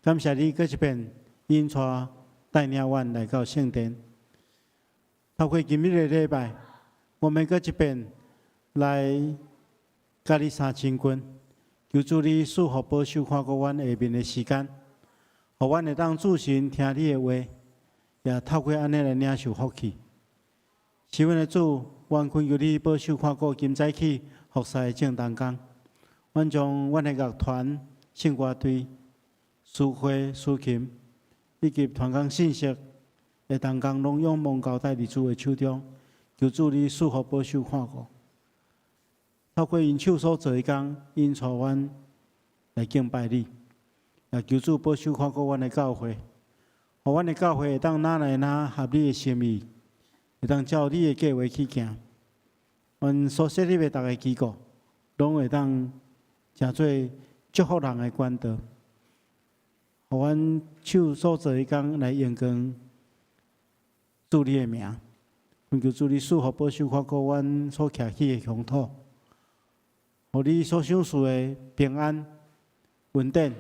感謝你閣一遍引帶帶領阮來到聖殿。透過今日的禮拜，我們閣一遍來佮你相親近，求主你賜福保守看顧阮下面的時間，予阮會當注神聽你的話，也透過按呢來領受福氣。是阮的主，阮懇求你保守看顧今早起服侍的眾同工，阮將阮的樂團、聖歌隊、司會、司琴以及傳講信息的同工，攏仰望交代佇主的手中，求主你賜福保守看顧。透過𪜶手所做的工，引帶阮來敬拜你，也求主保守看顧阮的教會，予阮的教會會當愈來愈合你的心意，會當照你的計劃去行。阮所設立的逐个機構，攏會當成做祝福人的管道，予阮手所做的工來榮光主你的名。懇求主你賜福保守看顧阮所徛起的鄉土，予你所賞賜的平安、穩定、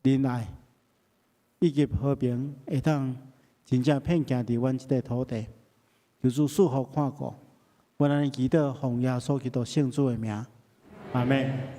仁愛以及和平，會當真正遍行佇阮這塊土地。求主賜福看顧，阮按呢祈禱，奉耶穌基督聖子的名，阿們。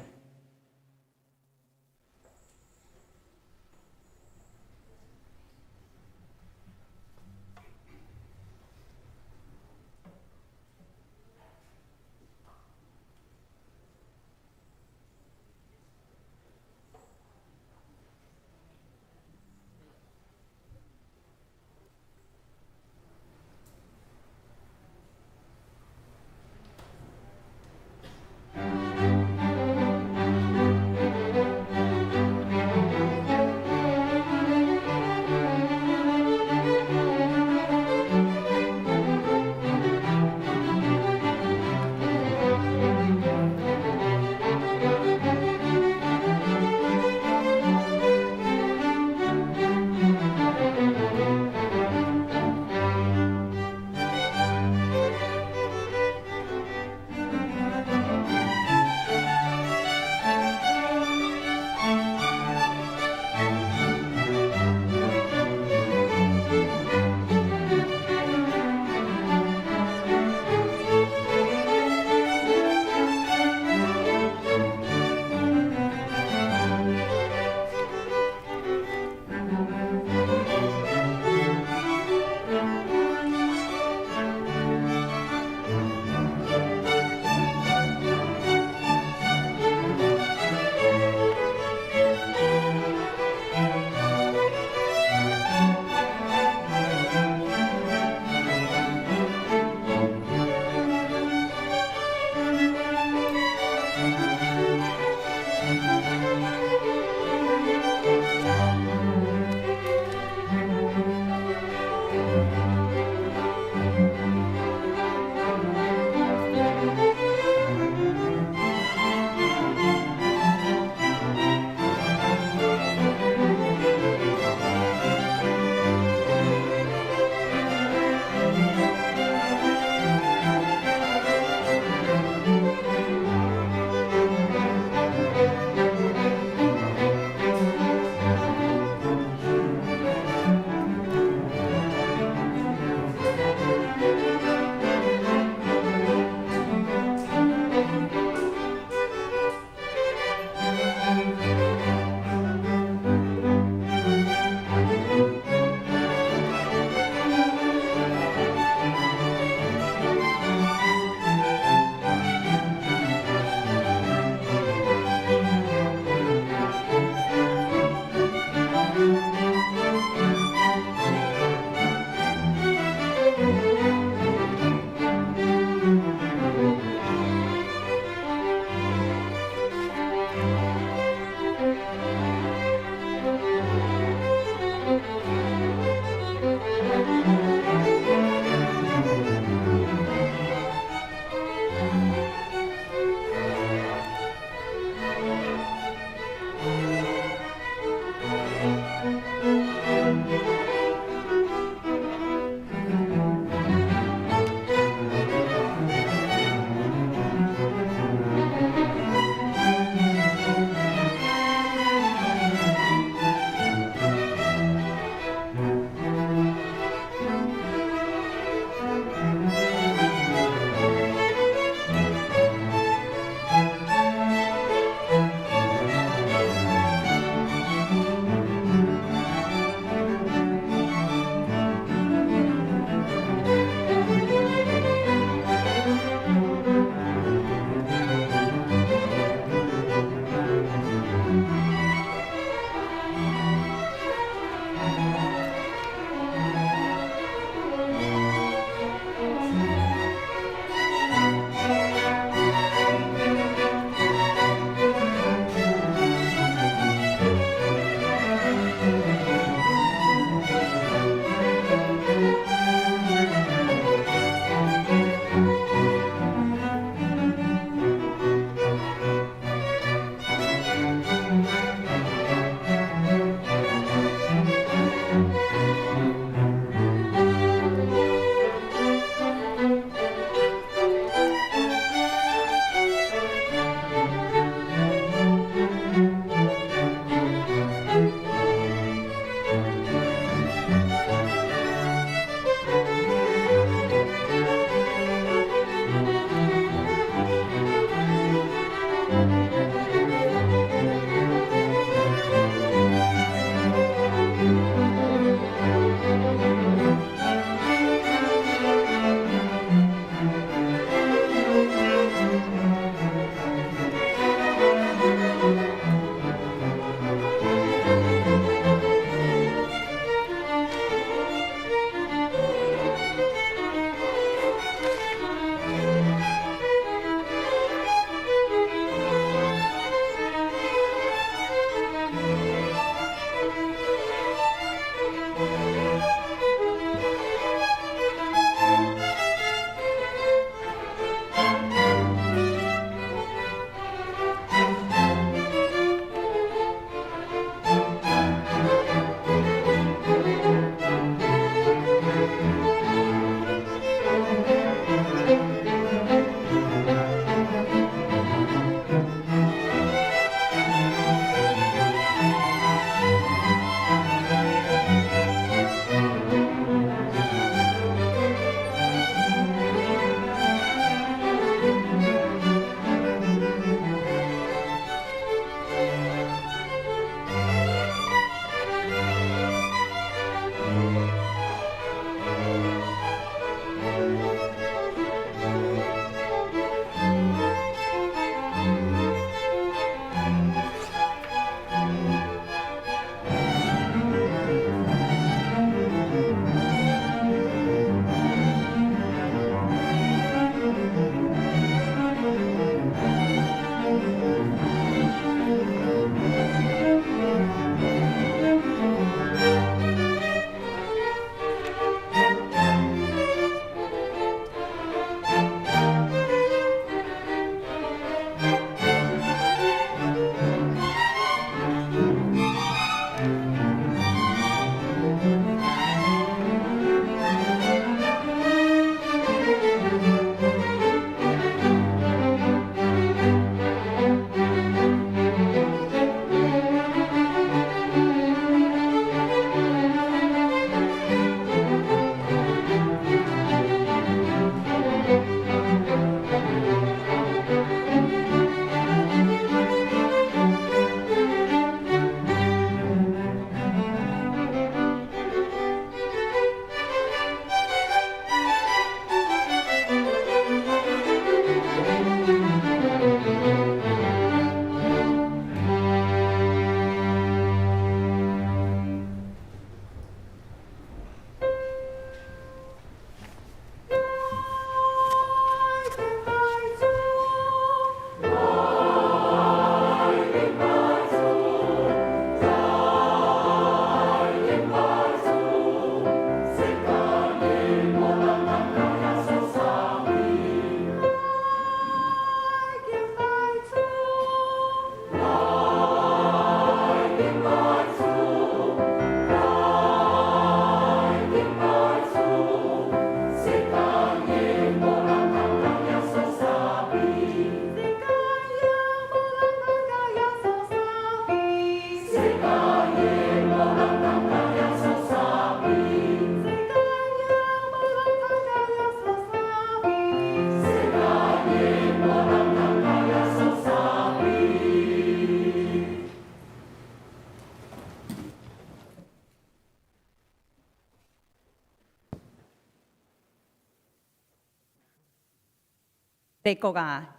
列國啊，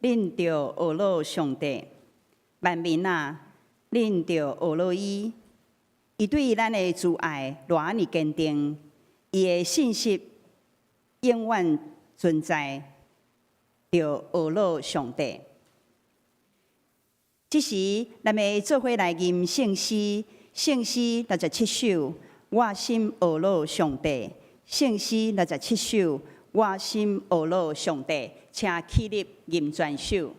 恁著學樂上帝；萬民啊，恁著學樂伊。伊對咱的慈愛偌按呢堅定，伊的信實永遠存在，著學樂上帝。這時，咱欲做伙來吟聖詩，聖詩67首，我心學樂上帝。聖詩六十七首，我心學樂上帝，請起立吟全首。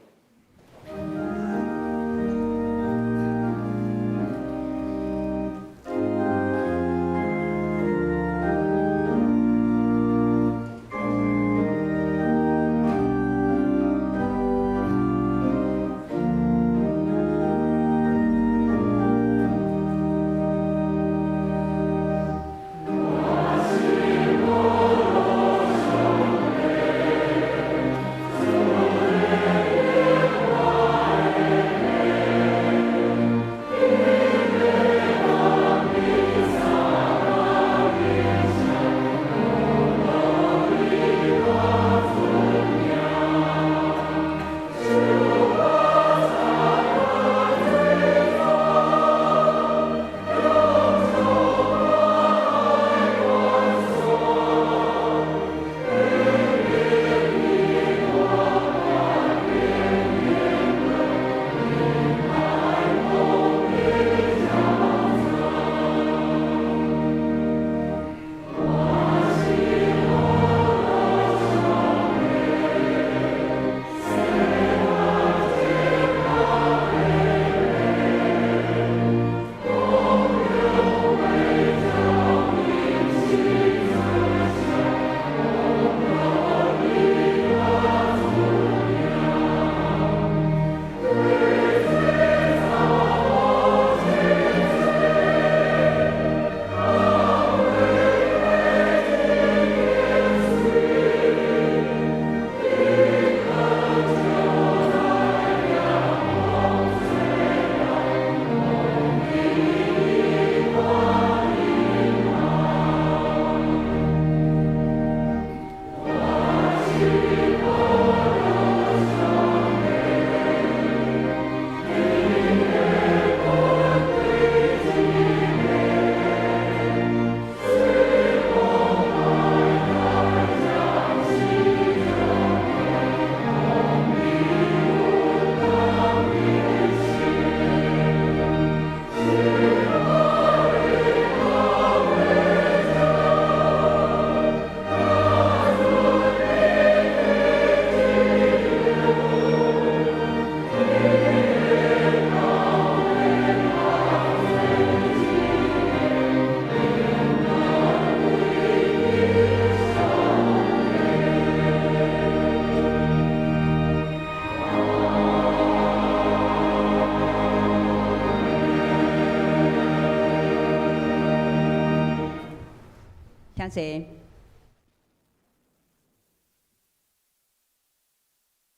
請坐。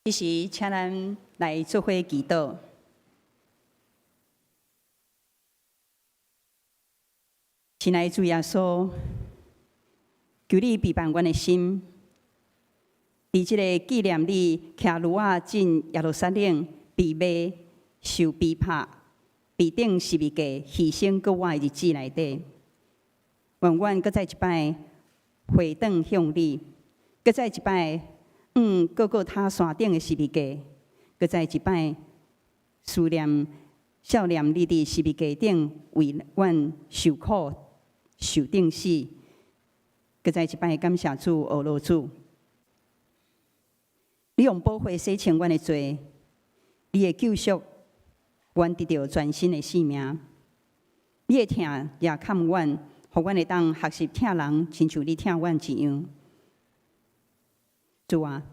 這時，請咱來做伙祈禱。親愛的主耶穌，求你庇佑阮的心，佇這個紀念你騎驢仔進耶路撒冷被罵、受逼迫、被釘十字架、犧牲閣活的日子內底，願阮閣再一擺回轉向你，閣再一擺往各各他山頂的十字架，閣再一擺思念、想念你佇十字架頂為阮受苦、受釘死，閣再一擺感謝主、學樂主。你用寶血洗清阮的罪，你的救贖，阮得著全新的生命。你的疼也崁阮，予阮會當學習疼人，親像你疼阮一樣。主啊，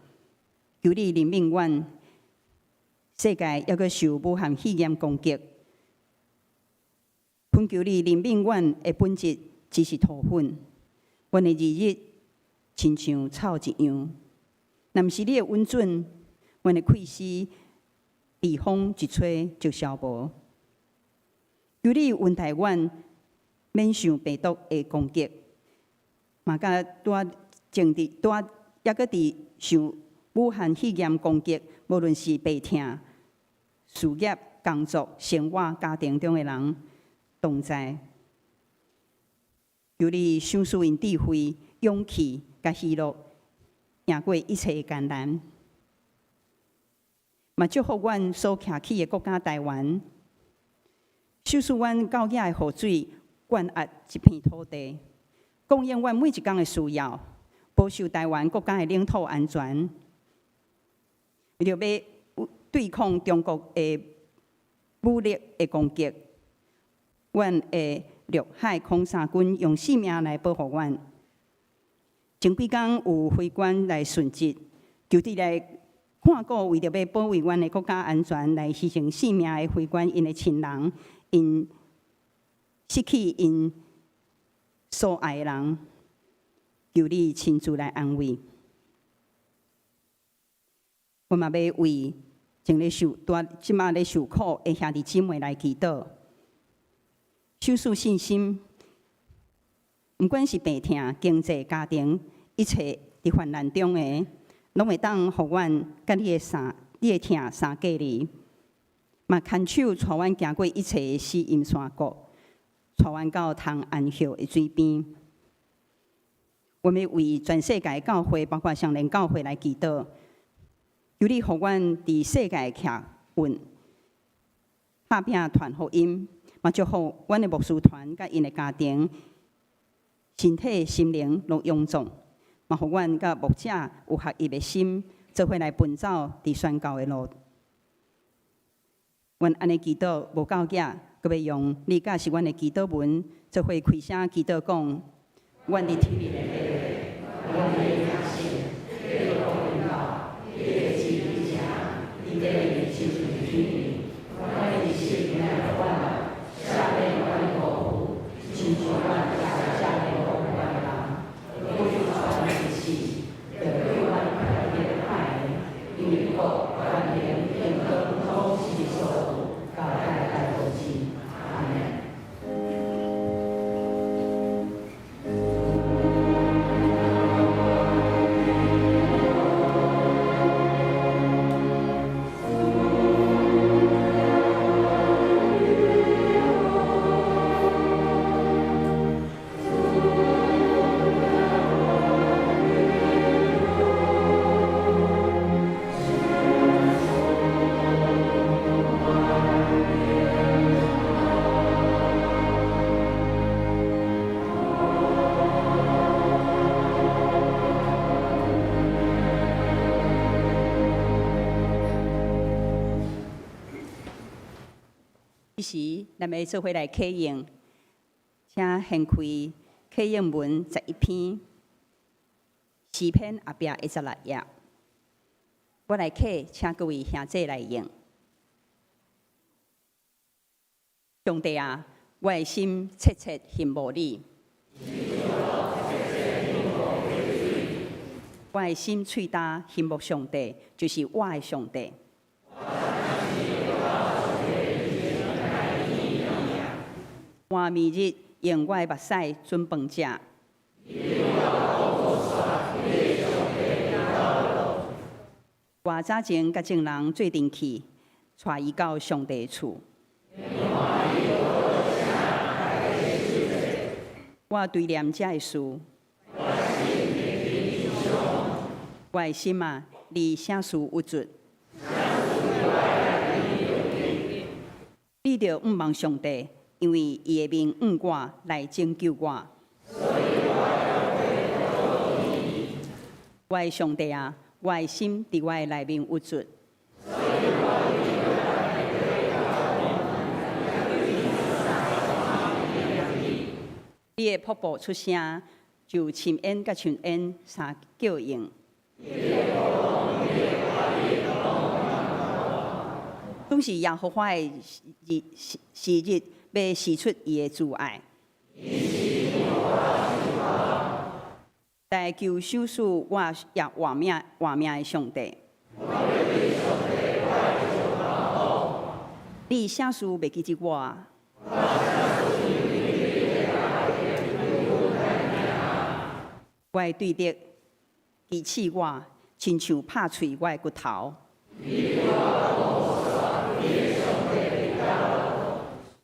求你憐憫阮，世界猶閣受武漢肺炎攻擊，懇求你憐憫阮的本質只是塗粉，阮的日日親像草一樣。若毋是你的允准，阮的氣息被風一吹就消無。求你恩待阮，免受病毒的攻擊，嘛佮拄仔正佇拄仔猶閣佇受武漢肺炎攻擊，無論是病痛、事業、工作、生活、家庭中的人同在。求你賞賜𪜶智慧、勇氣佮喜樂，贏過一切的艱難。嘛祝福阮所徛起的國家台灣，賞賜阮到遐的雨水灌壓這片土地，供應阮每一工的需要，保守台灣國家的領土安全。為著欲對抗中國的武力的攻擊，阮的陸海空三軍用性命來保護阮。前幾工有飛官來殉職，求你來看顧為著欲保衛阮的國家安全來犧牲性命的飛官，𪜶的親人，𪜶失去𪜶所愛的人，求你親自來安慰。我嘛欲為正咧受，拄這馬咧受苦的兄弟姊妹來祈禱，賞賜信心，毋管是病痛、經濟、家庭，一切佇患難中的，攏會當予阮佮你的疼相隔離。嘛牽手帶阮行過一切的死蔭山谷，帶阮到通安歇的水邊。我們為全世界教會，包括雙連教會來祈禱，求你予阮佇世界徛穩，拍拚傳福音，嘛祝福阮的牧師團佮𪜶的家庭，身體、心靈攏勇壯，嘛予阮佮牧者有合一的心，做伙來奔走佇宣教的路。阮按呢祈禱無夠額，閣欲用你教示阮的祈禱文，做伙開聲祈禱講：阮佇天的父，阮的名聖得到榮耀，你的旨意成，佇地親像佇天。阮的日食來予阮，赦免阮的過錯，親像阮也赦免予阮的人。不予阮入試，著救阮脫離歹的。因為國、權能、榮光攏是你所有，到代代無盡。阿門。這時，咱欲做伙來啟應，請掀開啟應文11篇，詩篇後壁的16頁。我來啟，請各位兄弟來應。上帝啊，我的心切切欣慕你。我的心喙焦欣慕上帝，就是我的上帝。我暝日用我的目屎準飯食。我早前佮眾人做陣去，帶伊到上帝厝。我追念這个事。我的心啊，你啥事鬱卒？你著仰望上帝，因為伊會明向我來拯救我。我的上帝啊，我的心佇我的內面鬱卒。你的瀑布出聲，就深淵佮深淵相叫應。總是耶和華的日時日，欲施出伊的慈愛。來求賞賜我也活命的上帝。你啥事袂記得我？我的對敵譏刺我，親像拍碎我的骨頭。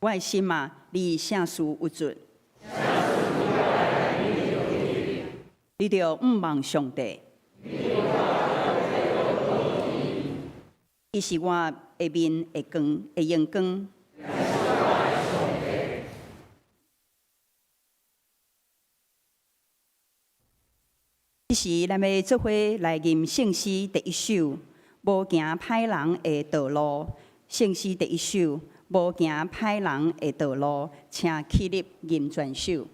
我的心啊，你啥事鬱卒？你著向望上帝。伊是我的面的光的榮光。這時，咱欲做伙來吟聖詩第一首，無行歹人的道路。聖詩第一首，無行歹人的道路，請起立吟全首。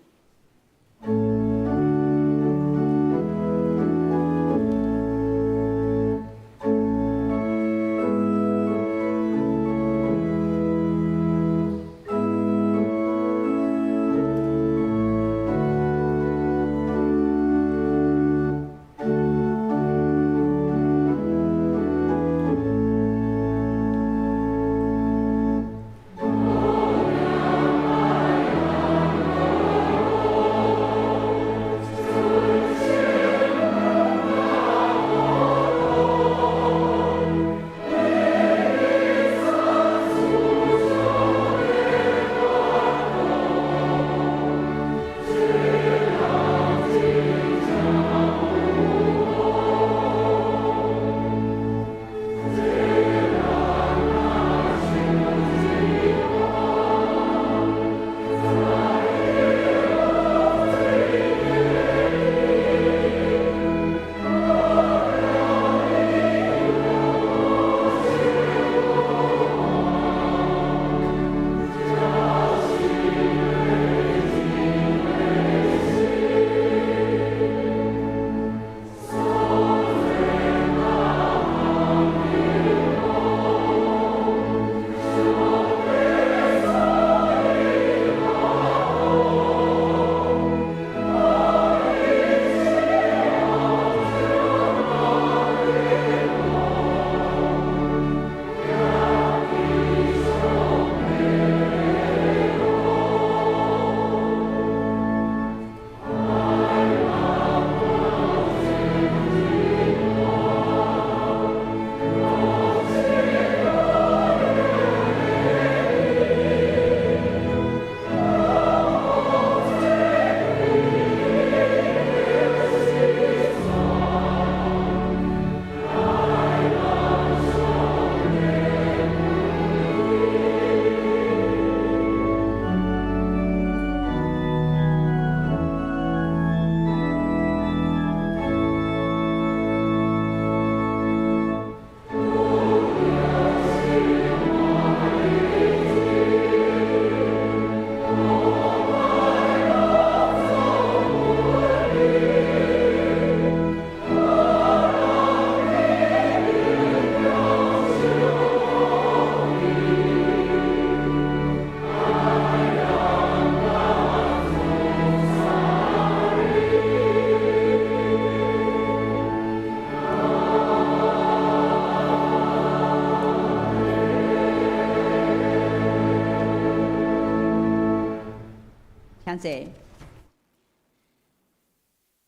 請坐。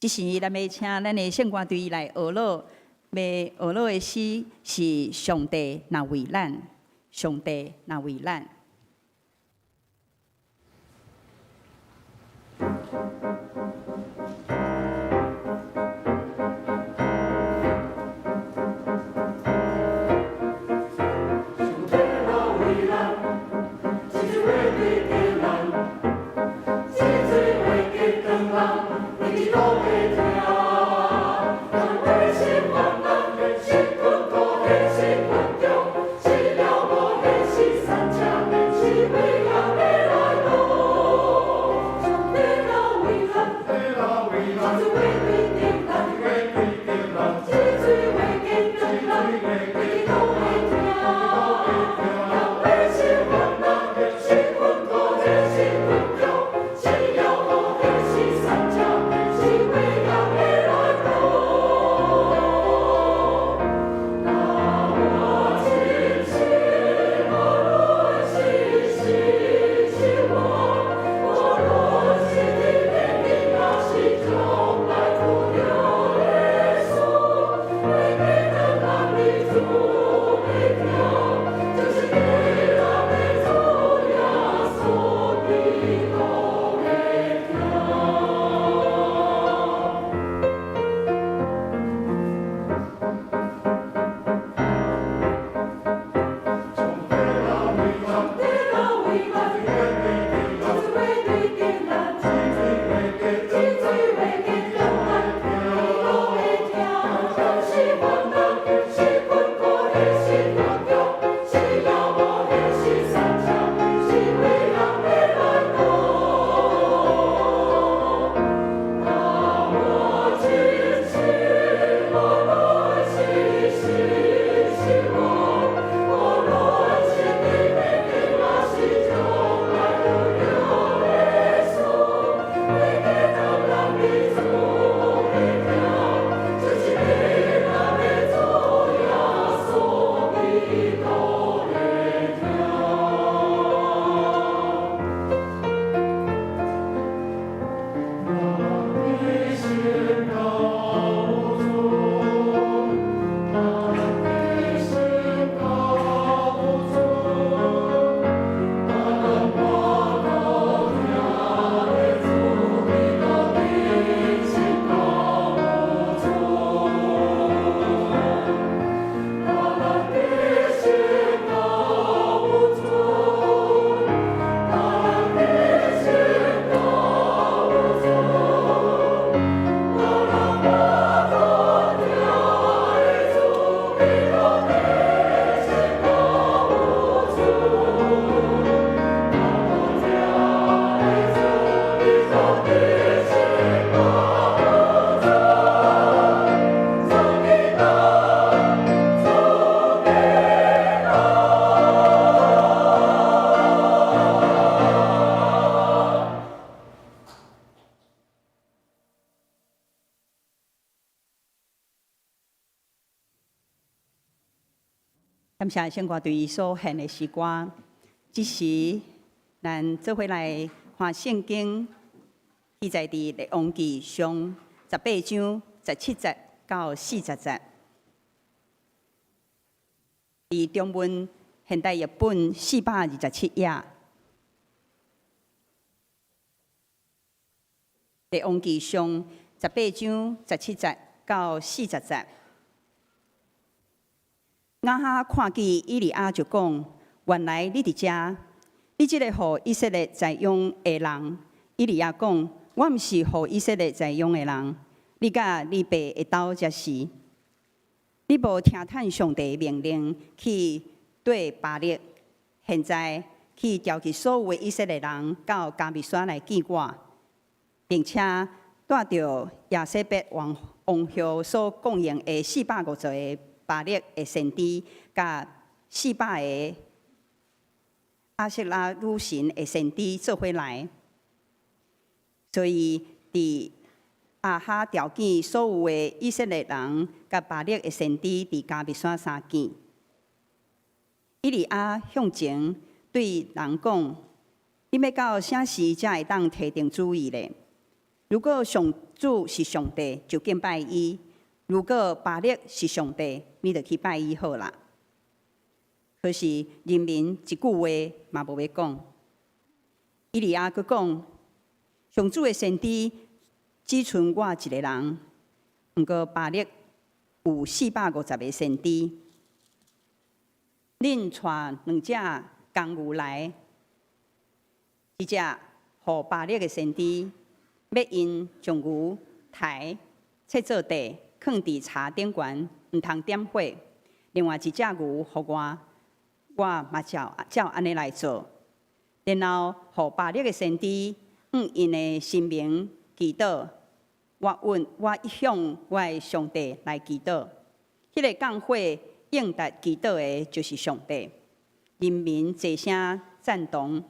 這時，咱欲請咱的聖歌隊來學樂，欲學樂的詩是上帝若為咱，上帝若為咱。感謝聖歌隊所獻的詩歌，這時咱做伙來看聖經，記載佇列王紀上18章17節到40節。佇中文現代譯本427頁。列王紀上18章17節到40節。亞哈看見以利亞就講：原來你佇遮，你這個予以色列災殃的人。以利亞講：我毋是予以色列災殃的人，你佮你爸會鬥才是。你無聽趁上帝的命令去對巴力，現在去召集所有的以色列人到迦密山來見我，並且帶著耶洗別王王后所供應的450個巴力的先知，佮400個阿舍拉女神的先知做伙來。所以，佇亞哈召見所有的以色列人，佮巴力的先知佇迦密山相見。以利亞向前對人講：你欲到啥時才會當提定主意咧？如果上主是上帝，就敬拜伊；如果巴力是上帝，你就去拜伊好啦。可是人民一句話嘛無欲講。以利亞閣講：上主的先知只賰我一个人，毋過巴力有450個先知。恁帶兩隻公牛來，一隻予巴力的先知，欲𪜶將牛刣切做塊，囥佇柴頂懸，毋通點火。另外一隻牛予我，我嘛照照按呢來做。然後予巴力的先知，按𪜶的神明祈禱，我問我向我的上帝來祈禱。彼个降火應答祈禱的，就是上帝。人民齊聲贊同。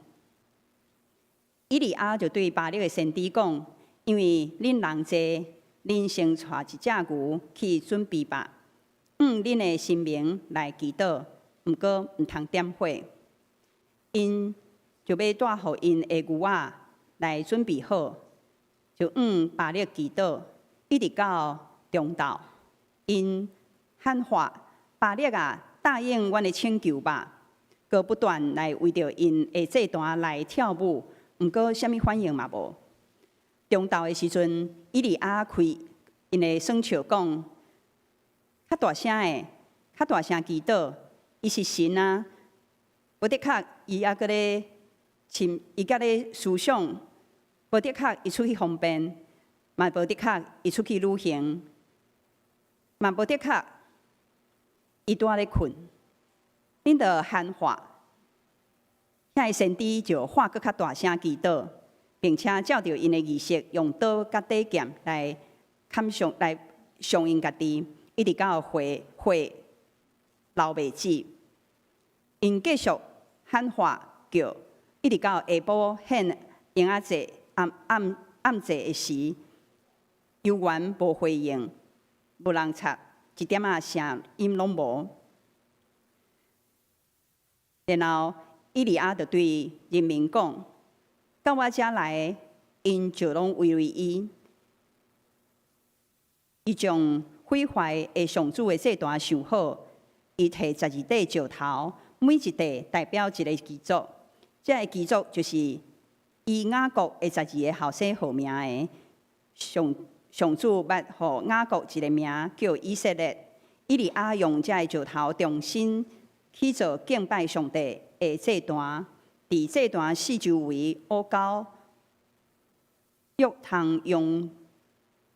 以利亞就對巴力的先知講：因為恁人濟，恁先帶一隻牛去準備吧，按恁的神明來祈禱，毋過毋通點火。𪜶就欲帶予𪜶的牛仔來準備好，就按巴力祈禱，一直到中晝，𪜶喊話：巴力啊，答應阮的請求吧！閣不斷來圍著𪜶的祭壇來跳舞，毋過啥物反應嘛無。中晝的時陣，以利亞開𪜶的耍笑講：較大聲的，較大聲祈禱，伊是神啊！無的確，伊猶閣咧尋，伊閣咧思想，無的確，伊出去方便，嘛無的確，伊出去旅行，嘛無的確，伊拄仔咧睏。恁著喊話，遐个先知就喊閣較大聲祈禱，並且照著𪜶的儀式，用刀佮短劍來砍傷來傷𪜶家己，一直到血血流袂止。𪜶繼續喊話叫，一直到下晡獻嬰仔祭暗暗暗祭的時，猶原無回應，無人插，一點仔聲音攏無。然後以利亞就對人民講：到我遮來，𪜶就攏圍圍伊。伊將毀壞的上主的祭壇修好，伊提12塊石頭，每一塊代表一个支族。這个支族就是以雅各的12個後生號名的。上上主捌予雅各一个名叫以色列。以利亞用這个石頭重新起造敬拜上帝的祭壇，佇祭壇四周圍挖溝，約通用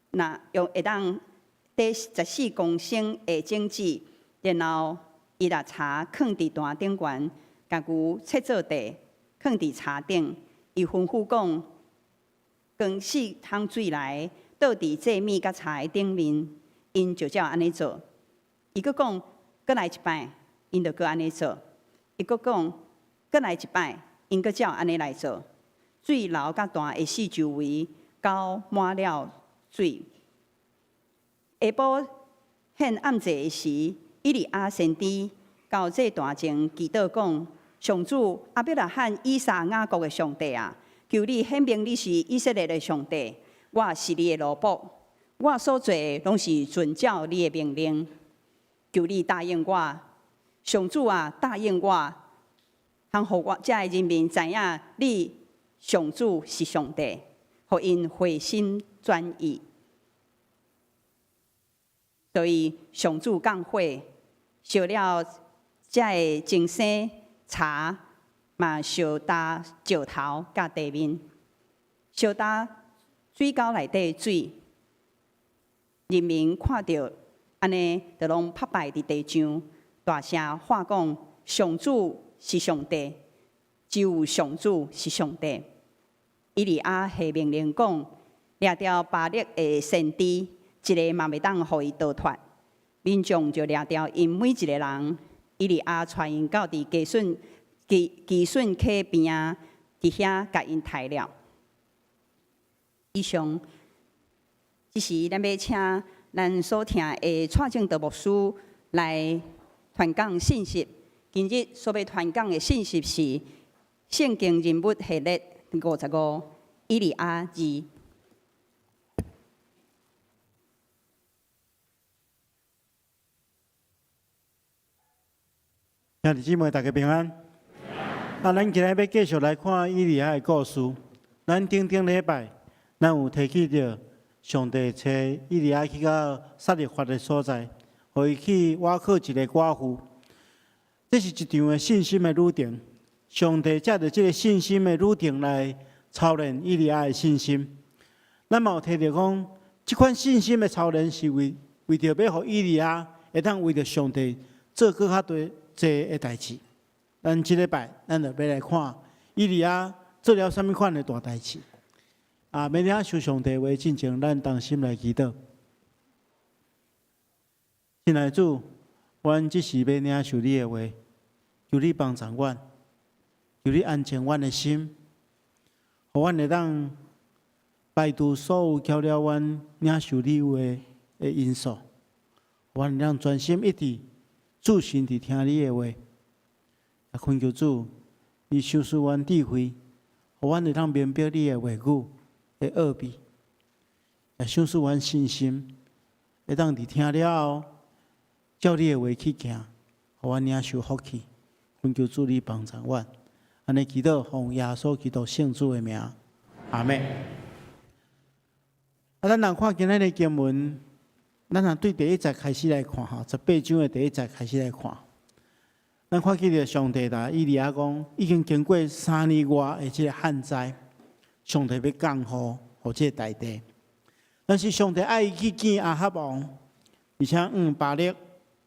若用會當貯14公升的種子，然後伊把柴囥佇壇頂懸，共牛切做塊，囥佇柴頂。伊吩咐講：扛四桶水來，倒佇祭物佮柴的頂面，𪜶就照按呢做。伊閣講：閣來一擺，𪜶就閣按呢做。伊閣講：閣來一擺，𪜶閣照按呢來做。水流到壇的四周圍，溝滿了水。下晡獻暗祭的時，以利亞先知到祭壇前祈禱講：上主，亞伯拉罕、以撒、雅各的上帝啊，求你顯明你是以色列的上帝，我是你的奴僕，我所做的攏是遵照你的命令。求你答應我，上主啊，答應我，通予我遮的人民知影你上主是上帝，予𪜶回心轉意。所以上主降火，燒了遮的精牲柴，嘛燒焦石頭佮地面，燒焦水溝內底水。人民看著按呢，就攏拍敗佇地上，大聲喊講：上主是上帝，只有上主是上帝。以利亞下命令講：掠著巴力的先知，一个嘛袂當予伊逃脫。民眾就掠著𪜶每一个人。以利亞帶𪜶到佇基順溪邊仔，佇遐共𪜶刣了。以上，這時咱欲請咱所疼的蔡正德牧師來傳講信息。今日所欲傳講的信息是聖經人物系列55，以利亞二。兄弟姊妹，大家平安。啊，咱今日欲繼續來看以利亞的故事。咱頂頂禮拜，咱有提起著上帝差以利亞去到撒勒法的所在，予伊去倚靠一个寡婦。這是一場的信心的旅程。上帝藉著這个信心的旅程來操練以利亞的信心。咱嘛有提著講，這款信心的操練是為著欲予以利亞會當為著上帝做閣較濟的代誌。咱這禮拜，咱就欲來看以利亞做了啥物款的大代誌。啊，欲領受上帝話進前，咱同心來祈禱。親愛的主，阮這時欲領受你的話，求你幫助阮，求你安靜阮的心，予阮會當排除所有攪擾阮領受你話的因素，予阮會當專心一致，注神佇聽你的話。啊，懇求主，你賞賜阮智慧，予阮會當明白你的話語的奧秘，也賞賜阮信心，會當佇聽了後，照你的話去行，予阮領受福氣。懇求主你幫助阮，按呢祈禱，奉耶穌基督聖子的名，阿們。啊，咱若看今仔日的經文，咱若對第一節開始來看吼，18章的第一節開始來看，咱看見著上帝共以利亞講，已經經過3年外的這个旱災，上帝欲降雨予這个大地。但是上帝愛伊去見亞哈王，而且向巴力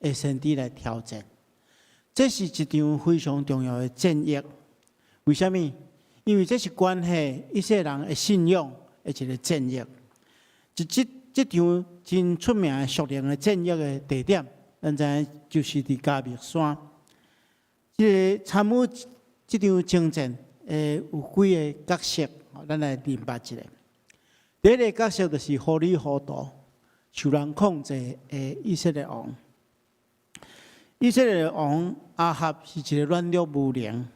的先知來挑戰。這是一場非常重要的戰役。為啥物？因為這是關係以色列人的信仰的一个戰役。這場真出名的屬靈的戰役的地點，咱知影就是佇迦密山。這个參與這場征戰的有幾个角色，咱來明白一下。第一个角色就是糊裡糊塗、受人控制的以色列王。以色列王亞哈是一个軟弱無能、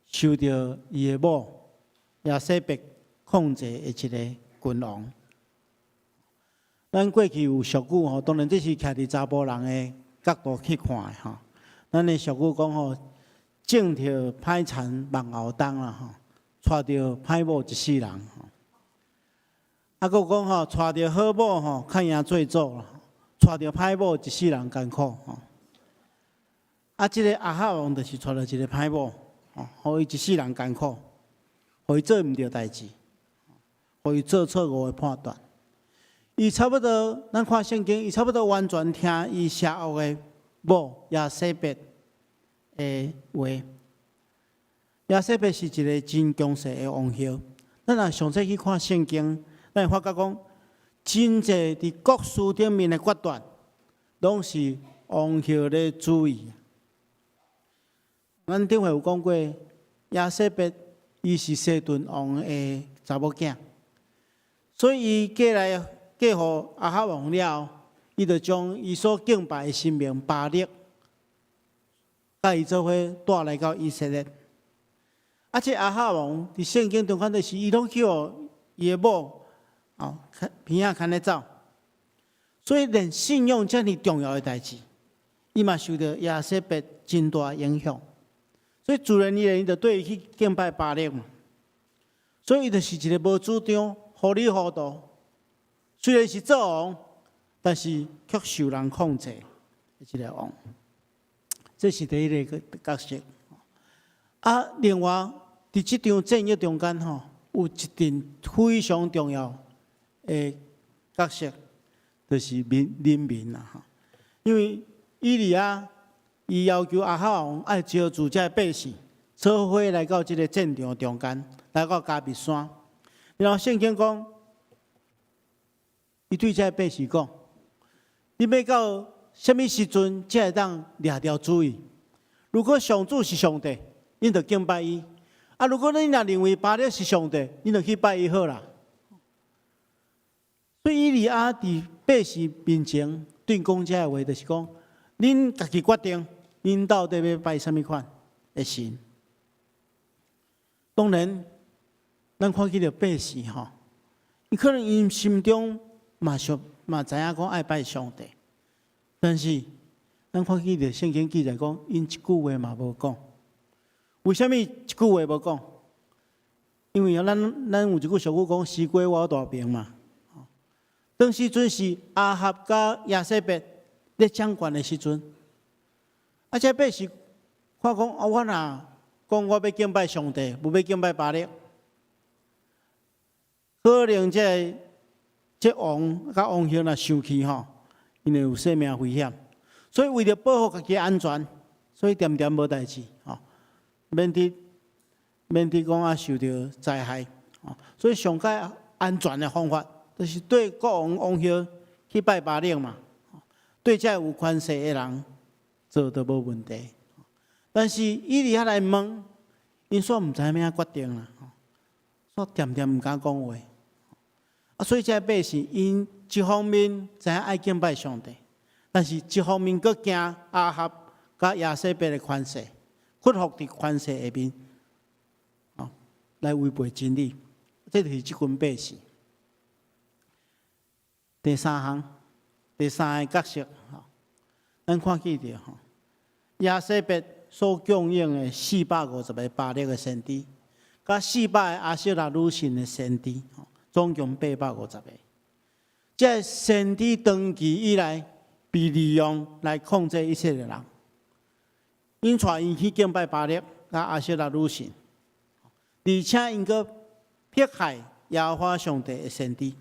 受著伊的某耶洗別控制的一个君王。咱過去有俗語吼，當然這是徛佇查埔人的角度去看的吼。咱的俗語講吼，種著歹田望後冬啦吼，娶著歹某一世人吼。啊，閣講吼，娶著好某吼，較贏做祖啦；娶著歹某一世人艱苦吼。啊，這个亞哈王就是娶著一个歹某，吼，予伊一世人艱苦，予伊做毋著代誌，予伊做錯誤的判斷。伊差不多，咱看聖經，伊差不多完全聽伊邪惡的某耶洗別的話。耶洗別是一个真強勢的王后。咱若詳細去看聖經，咱會發覺講，真濟佇國事頂面的決斷，攏是王后咧主意。咱頂回有講過，耶洗別伊是西頓王的查某囝，所以伊嫁來嫁予亞哈王了後，伊就將伊所敬拜的神明巴力佮伊做伙帶來到以色列。啊，這亞哈王佇聖經中看著是，伊攏去予伊的某哦邊仔牽咧走，所以連信仰遮爾重要的代誌，伊嘛受著耶洗別真大影響。所以自然而然，伊就綴伊去敬拜巴力嘛。所以伊就是一个無主張、糊裡糊塗。雖然是做王，但是卻受人控制的一个王。這是第一个角色。啊，另外佇這場戰役中間吼，有一陣非常重要的角色，就是民人民啦吼。因為以利亞伊要求亞哈王愛招聚這个百姓，做伙來到這个戰場中間，來到迦密山。然後聖經講，伊對這个百姓講：你欲到啥物時陣才會當掠著主意？如果上主是上帝，恁就敬拜伊；啊，如果恁若認為巴力是上帝，恁就去拜伊好啦。所以以利亞佇百姓面前對講這个話，就是講：恁家己決定，恁到底欲拜啥物款的神？當然，咱看見著百姓吼，伊可能𪜶心中嘛想嘛知影講愛拜上帝，但是咱看見著聖經記載講，𪜶一句話嘛無講。為啥物一句話無講？因為咱有一句俗語講：西瓜偎大邊嘛。當時陣是亞哈佮耶洗別咧掌權的時陣，啊，這百姓看講啊，我若講我欲敬拜上帝，無欲敬拜巴力，可能這王佮王后若生氣吼，𪜶會有性命危險，所以為著保護家己安全，所以恬恬無代誌吼，免得講啊受著災害，所以上較安全的方法，就是綴國王王后去拜巴力嘛，對這有權勢的人做都無問題。但是以利亞來問，𪜶煞毋知影欲按怎決定啦，煞恬恬毋敢講話。啊，所以這百姓𪜶一方面知影愛敬拜上帝，但是一方面閣驚亞哈佮耶洗別的權勢，屈服佇權勢下面，哦，來違背真理。這就是這群百姓。第三項，第三个角色，吼，咱看見著吼，耶洗別所供應的450個巴力的先知，佮400個亞舍拉女神的先知，總共850個。這先知長期以來被利用來控制以色列人，𪜶帶𪜶去敬拜巴力佮亞舍拉女神，而且𪜶閣迫害耶和華上帝的先知。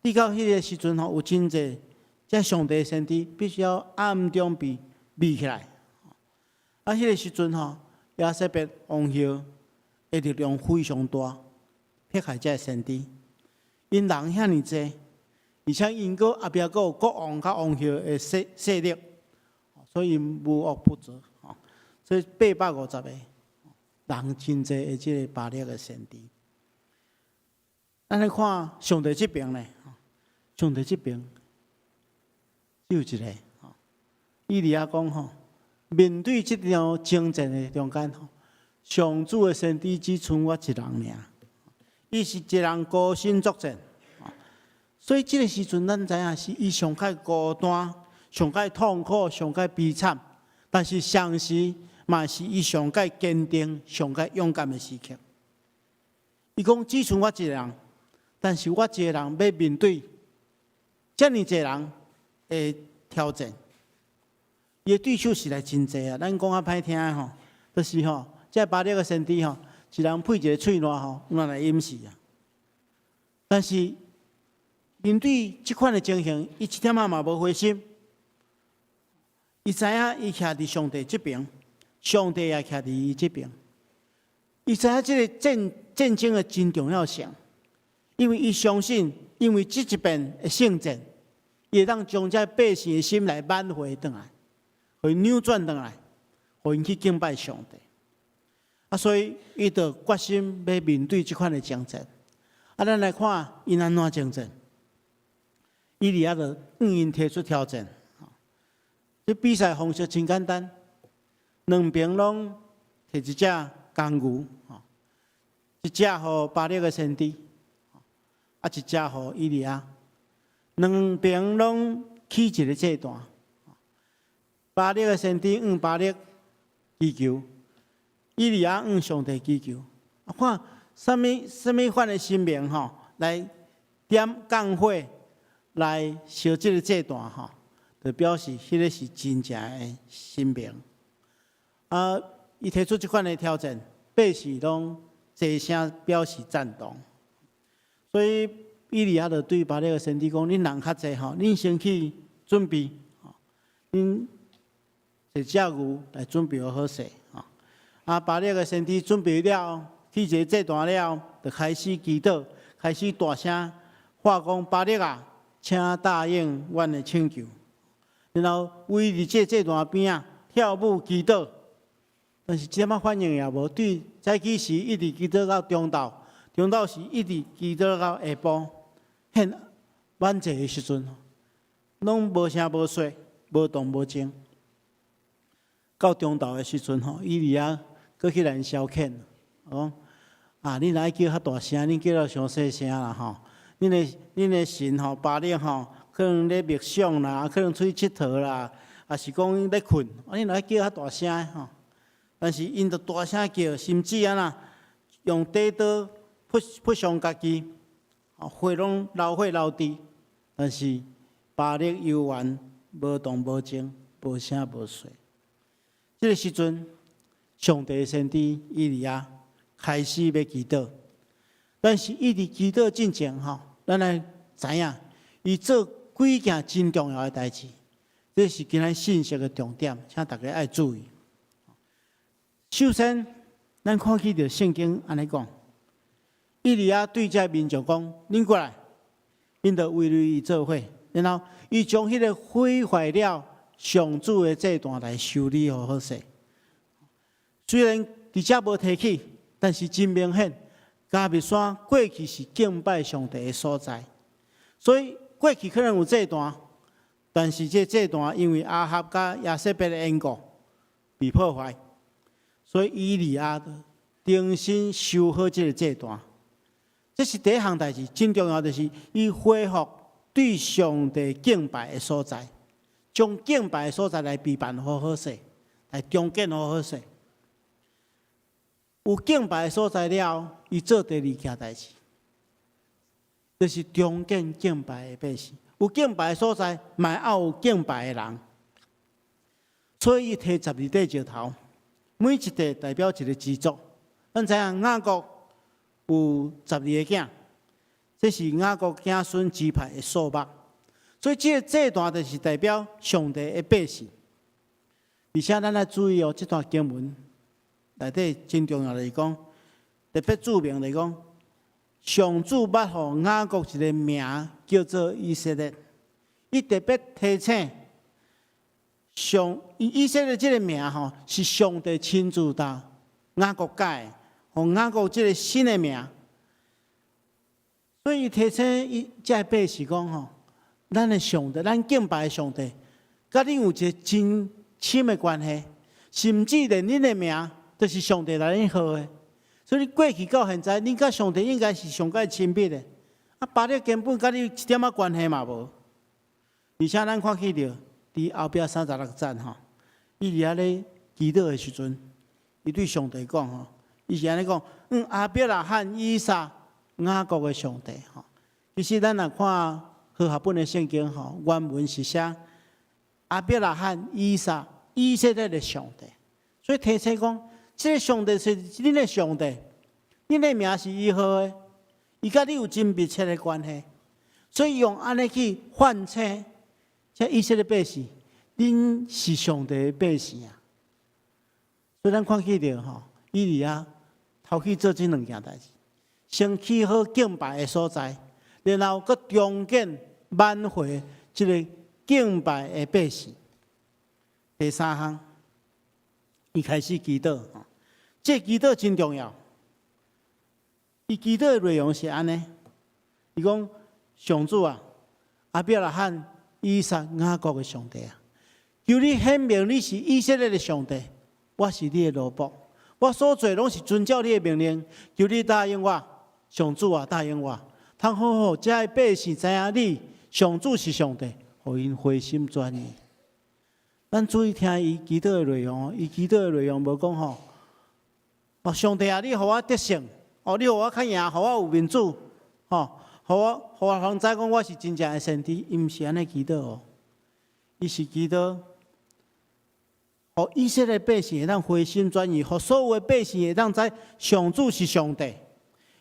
直到彼个時陣吼，有真濟這上帝的先知必須要暗中被秘起來。啊，彼个時陣吼，耶洗別王后的力量非常大，迫害這个先知。𪜶人遐爾濟，而且𪜶閣後壁閣有國王佮王后的勢力，所以無惡不作。所以850個人真濟的這个巴力的先知。咱來看上帝這邊呢，上帝這邊只有一个。以利亞講吼，面對這場征戰的中間吼，上主的先知只賰我一人爾，伊是一人孤身作戰。所以這个時陣，咱知影是伊上較孤單、上較痛苦、上較悲慘，但是同時嘛是伊上較堅定、上較勇敢的時刻。伊講只賰我一个人，但是我一个人欲面對遮爾濟人的挑戰，伊的對手實在真濟啊！咱講較歹聽的吼，就是吼，這巴力的先知吼，一人配一个喙瀾吼，有來飲死啊！但是面對這款的情形，伊一點仔嘛無灰心。伊知影伊徛佇上帝這邊，上帝也徛佇伊這邊。伊知影這个戰爭的真重要性，因為伊相信，因為這一遍的勝戰，伊會當將這百姓的心來挽回轉來，予𪜶扭轉轉來，予𪜶去敬拜上帝。啊，所以伊就決心欲面對這款的征戰。啊，咱來看𪜶按怎征戰。以利亞就向𪜶提出挑戰。這比賽方式真簡單，兩邊攏提一隻公牛，吼，一隻予巴力的先知，啊，一隻予以利亞。兩邊攏起一个祭壇。巴力的先知向巴力祈求，以利亞向上帝祈求。啊，看啥物啥物款的神明吼，來點降火來燒這个祭壇吼，就表示彼个是真正的神明。啊，伊提出這款的挑戰，百姓攏齊聲表示贊同。所以以利亞就對巴力的先知講：恁人較濟吼，恁先去準備，恁揣隻牛來準備好勢。吼。啊，巴力的先知準備了，起一个祭壇了，就開始祈禱，開始大聲喊講：巴力啊，請答應阮的請求。然後圍佇這祭壇邊仔跳舞祈禱，但是一點仔反應也無。對早起時一直祈禱到中晝，中晝時一直祈禱到下晡，獻晚祭的時陣，攏無聲無息，無動無靜。到中晝的時陣吼，以利亞閣去來消遣，講啊，恁若愛叫較大聲，恁叫到傷細聲啦吼。恁的神吼，巴力吼，可能咧默想啦，可能出去𨑨迌啦，抑是講咧睏，啊，恁若愛叫較大聲吼。但是𪜶就大聲叫，甚至按怎用短刀噗噗傷家己，血攏流血流滴。但是巴力猶原無動無靜，無聲無息。這个時陣，上帝先知以利亞開始欲祈禱，但是伊佇祈禱進前吼，咱來知影，伊做幾件真重要的代誌，這是今仔信息的重點，請大家愛注意。首先，咱看起著聖經按呢講，以利亞對這民眾講：恁過來，𪜶就圍圍伊做伙，然後伊將彼个毀壞了上主的祭壇來修理好好勢。雖然佇遮無提起，但是真明顯，迦密山過去是敬拜上帝的所在，所以過去可能有祭壇，但是這祭壇因為亞哈佮耶洗別的緣故被破壞，所以以利亞重新修好這个祭壇。這是第一項代誌，真重要，就是伊恢復對上帝敬拜的所在，將敬拜的所在來備辦好好勢，來重建好好勢。有敬拜的所在了，伊做第二件代誌，就是重建敬拜的百姓。有敬拜的所在，嘛愛有敬拜的人。所以伊提十二塊石頭，每一塊代表一个支族。咱知影雅各有十二個囝，這是雅各子孫支派的數目。所以這个祭壇就是代表上帝的百姓。而且咱愛注意哦，這段經文內底真重要，就是講，特別注明來講，上主捌予雅各一个名叫做以色列，伊特別提醒上以色列這个名吼，是上帝親自共雅各改的，予雅各這个新的名。所以提醒伊這个百姓講吼，咱的上帝，咱敬拜的上帝，佮恁有一个真親的關係，甚至連恁的名都是上帝來恁號的。所以過去到現在，恁佮上帝應該是上蓋親密的。啊，巴力根本佮你一點仔關係嘛無。而且咱看起著，佇後壁36節吼，伊佇遐咧祈禱的時陣，伊對上帝講吼，伊是按呢講：亞伯拉罕、以撒、雅各的上帝吼。其實咱若看和合本的聖經吼，原文是寫亞伯拉罕、以撒、以色列的上帝。所以提醒講，這个上帝是恁的上帝，恁的名是伊號的，伊佮你有真密切的關係。所以用按呢去喚醒這以色列百姓，恁是上帝的百姓啊。所以咱看起著吼，以利亞頭去做這兩件代誌，先起好敬拜的所在，然後閣重建挽回這个敬拜的百姓。第三項，伊開始祈禱，這祈禱真重要。伊祈禱的內容是按呢，伊講：上主啊，亞伯拉罕、以撒、雅各的上帝啊，求你顯明你是以色列的上帝，我是你的奴僕，我所做攏是遵照你的命令，求你答應我，上主啊，答應我，通好予遮的百姓知影你上主是上帝，予𪜶回心轉意。咱注意聽伊祈禱的內容，伊祈禱的內容無講吼，哦，上帝啊，你予我得勝，哦，你予我較贏，予我有面子，吼，予我予人知講我是真正的先知，伊毋是按呢祈禱哦，伊是祈禱，予以色列百姓會當回心轉意，予所有的百姓會當知上主是上帝。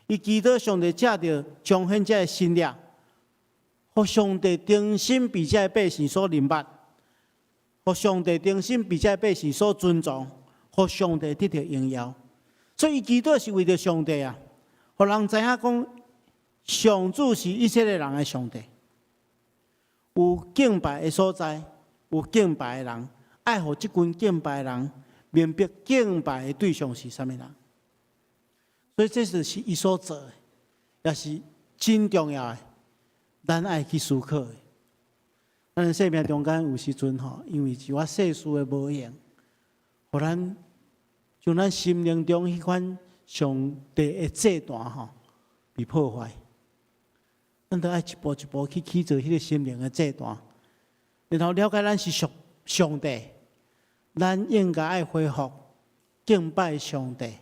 伊祈禱上帝藉著彰顯這个神力，予上帝重新被這个百姓所認捌，予上帝重新被這个百姓所尊重，予上帝得著榮耀。所以伊祈禱是為著上帝啊，予人知影講上主是以色列人的上帝。有敬拜的所在，有敬拜的人，愛予這群敬拜的人明白敬拜的對象是啥物人。所以這就是伊所做的，也是真重要的。咱愛去思考的。咱生命中間有時陣吼，因為一寡世事的無閒，予咱將咱心靈中彼款上帝的祭壇吼被破壞。咱著愛一步一步去起造彼个心靈的祭壇，然後了解咱是屬上帝，咱應該愛恢復敬拜上帝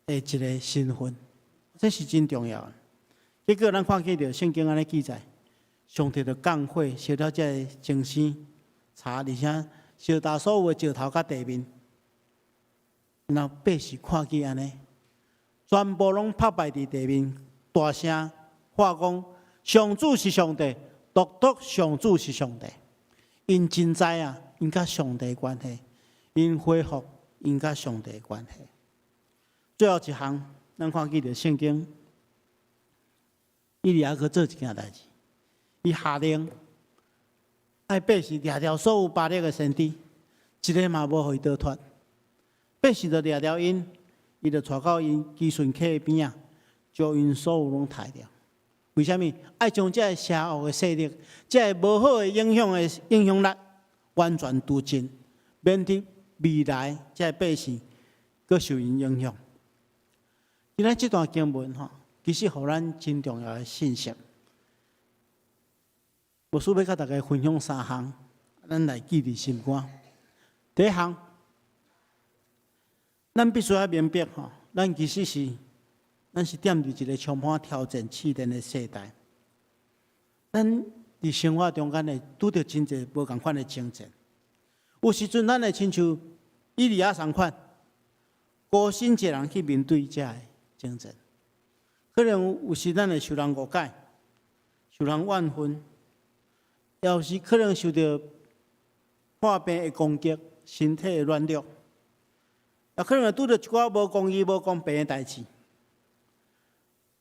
的一个身份，這是真重要的。結果咱看見著聖經按呢記載，上帝就降火燒了這个精牲柴，而且燒焦所有的石頭佮地面，然後百姓看見按呢，全部攏拍敗佇地面，大聲喊講：上主是上帝，獨獨上主是上帝。𪜶真知影，𪜶佮上帝關係，𪜶恢復𪜶佮上帝關係。最後一項，咱看見著聖經，以利亞閣做一件代誌，伊下令愛百姓掠著所有巴力的先知，一个嘛無予伊逃脫。百姓就掠著𪜶，伊就帶到𪜶基順溪邊仔，將𪜶所有攏刣掉。為啥物？愛將這个邪惡的勢力、這个無好的影響的影響力完全除盡，免得未來這个百姓閣受𪜶影響。今仔這段經文吼，其實予咱真重要的信息。牧師欲佮大家分享三項，咱來記佇心肝。第一項，咱必須愛明白吼，咱其實是咱是踮佇一个充滿挑戰試煉的世代。咱佇生活中間會拄著真濟無仝款的爭戰。有時陣咱會親像以利亞仝款，孤身一人去面對這个爭戰。可能有時咱會受人誤解，受人怨恨，也有時可能受著破病的攻擊，身體的軟弱，也可能會拄著一寡無公義、無公平的代誌。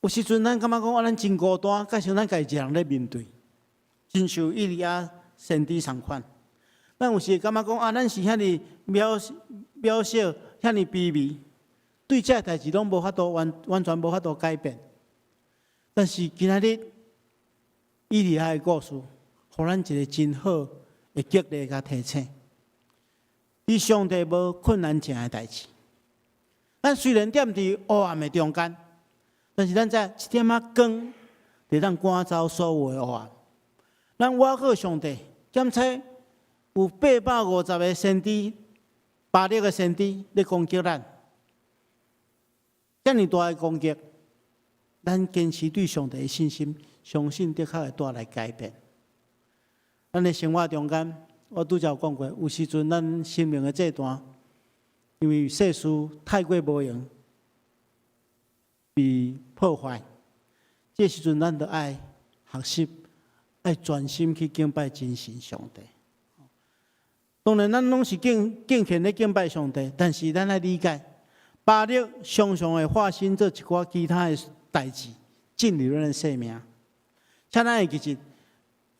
有時陣咱感覺講，啊，咱真孤單，佮像咱家己一人咧面對，親像以利亞先知仝款。咱有時會感覺講，啊，咱是遐爾渺渺小，遐爾卑微，對這个代誌攏無法度完完全無法度改變。但是今仔日以利亞的故事，予咱一个真好的激勵佮提醒。佇上帝無困難成的代誌。咱雖然踮佇黑暗的中間，但是咱知一點仔光，會當趕走所有的黑暗。咱倚靠上帝，檢測有850個先知，巴力的先知咧攻擊咱，遮爾大的攻擊，咱堅持對上帝的信心，相信的確會帶來改變。咱的生活中間，我拄才有講過，有時陣咱生命的這段，因為世事太過無閒，被破壞，這時陣咱著愛學習，愛專心去敬拜真神上帝。當然，咱攏是敬敬虔咧敬拜上帝，但是咱愛理解，巴力常常會化身做一寡其他的代誌進入咱的生命。請咱會記得，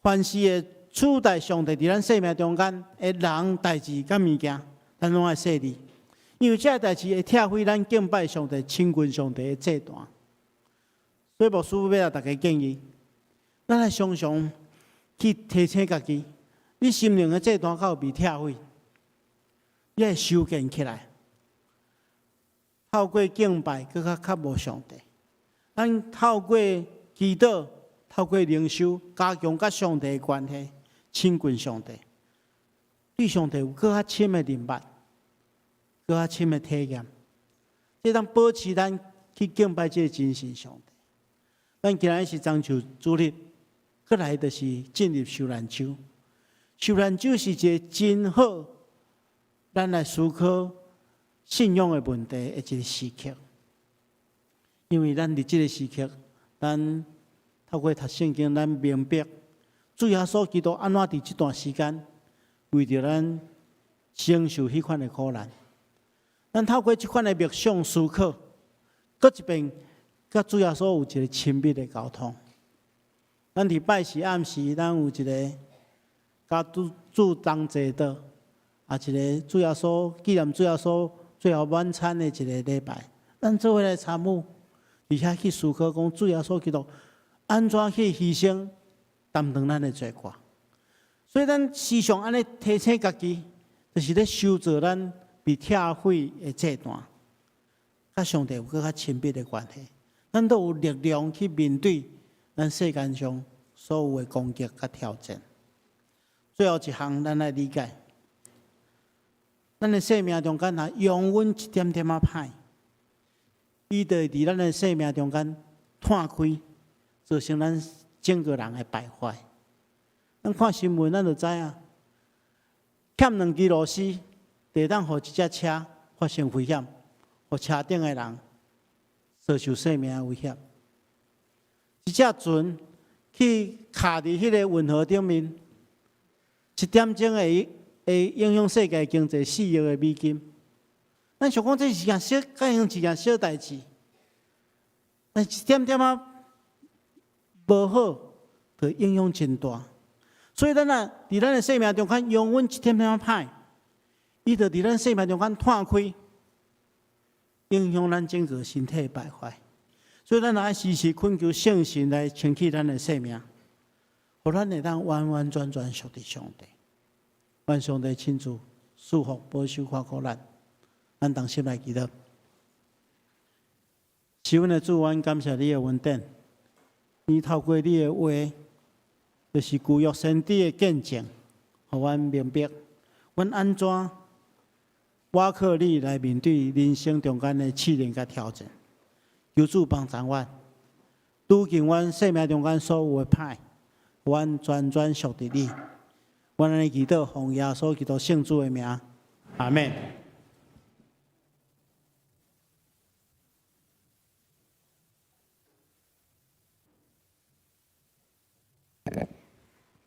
凡是會取代上帝佇咱生命中間的人、代誌佮物件，咱攏愛細膩，因為這个代誌會拆毀咱敬拜上帝、親近上帝的祭壇。所以牧師欲予大家建議，咱愛常常去提醒家己，你心靈的祭壇敢有被拆毀？你愛修建起來，透過敬拜，閣較渴慕上帝。咱透過祈禱，透過靈修，加強佮上帝的關係，親近上帝，對上帝有閣較深的認捌，閣較深的體驗。這當保持咱去敬拜這个真神上帝。咱今日是棕樹主日，閣來就是進入受難週。受難週是一个真好，咱來思考信仰的問題的一个時刻。因為咱佇這个時刻，咱透過讀聖經，咱明白主耶穌基督按怎佇這段時間為著咱承受彼款的苦難。咱透過這款的默想思考，閣一遍佮主耶穌有一个親密的溝通。咱佇拜四暗時，咱有一个佮主主同齊的，啊，一个主耶穌紀念主耶穌最後晚餐的一个禮拜，咱做伙來參與，而且去思考講主耶穌基督按怎去犧牲，擔當咱的罪過。所以咱時常按呢提醒家己，就是咧修造咱被拆毀的這段，佮上帝有閣較親密的關係，咱都有力量去面對咱世間上所有的攻擊佮挑戰。最後一項，咱來理解，咱的生命中間若容忍一點點仔歹，伊就會佇咱的生命中間湠開，造成咱整個人的敗壞。咱看新聞，咱就知影，欠兩支螺絲，就會當予一隻車發生危險，予車頂的人遭受生命的危險。一隻船去卡佇彼個運河頂面，一點鐘會影響世界經濟4億的美金。咱想講這是件小，敢像一件小代誌，但一點點仔無好，就影響真大。所以咱若佇咱的生命中間容忍一點點仔歹，伊就佇咱生命中間湠開，影響咱整個身體敗壞。所以咱若愛時時懇求聖神來清洗咱的生命，予咱會當完完全全屬佇上帝。願上帝親自賜福、保守、看顧咱。咱同心來祈禱。是阮的主，阮感謝你的恩典。你透過你的話，就是舊約先知的見證，予阮明白，阮按怎倚靠你來面對人生中間的試煉佮挑戰。求主幫助阮，拄近阮生命中間所有的歹，阮全全屬佇你。阮按呢祈禱，奉耶穌基督聖子的名，阿們。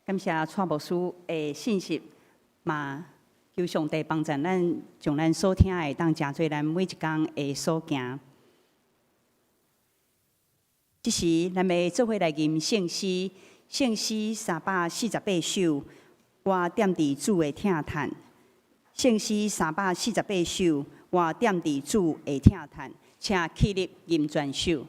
感謝蔡牧師的信息，嘛求上帝幫助咱，將咱所聽的當成做咱每一工的所行。這時，咱欲做伙來吟聖詩，聖詩348首，我踮佇主的疼嘆。聖詩348首，我踮佇主的疼嘆，請起立吟全首。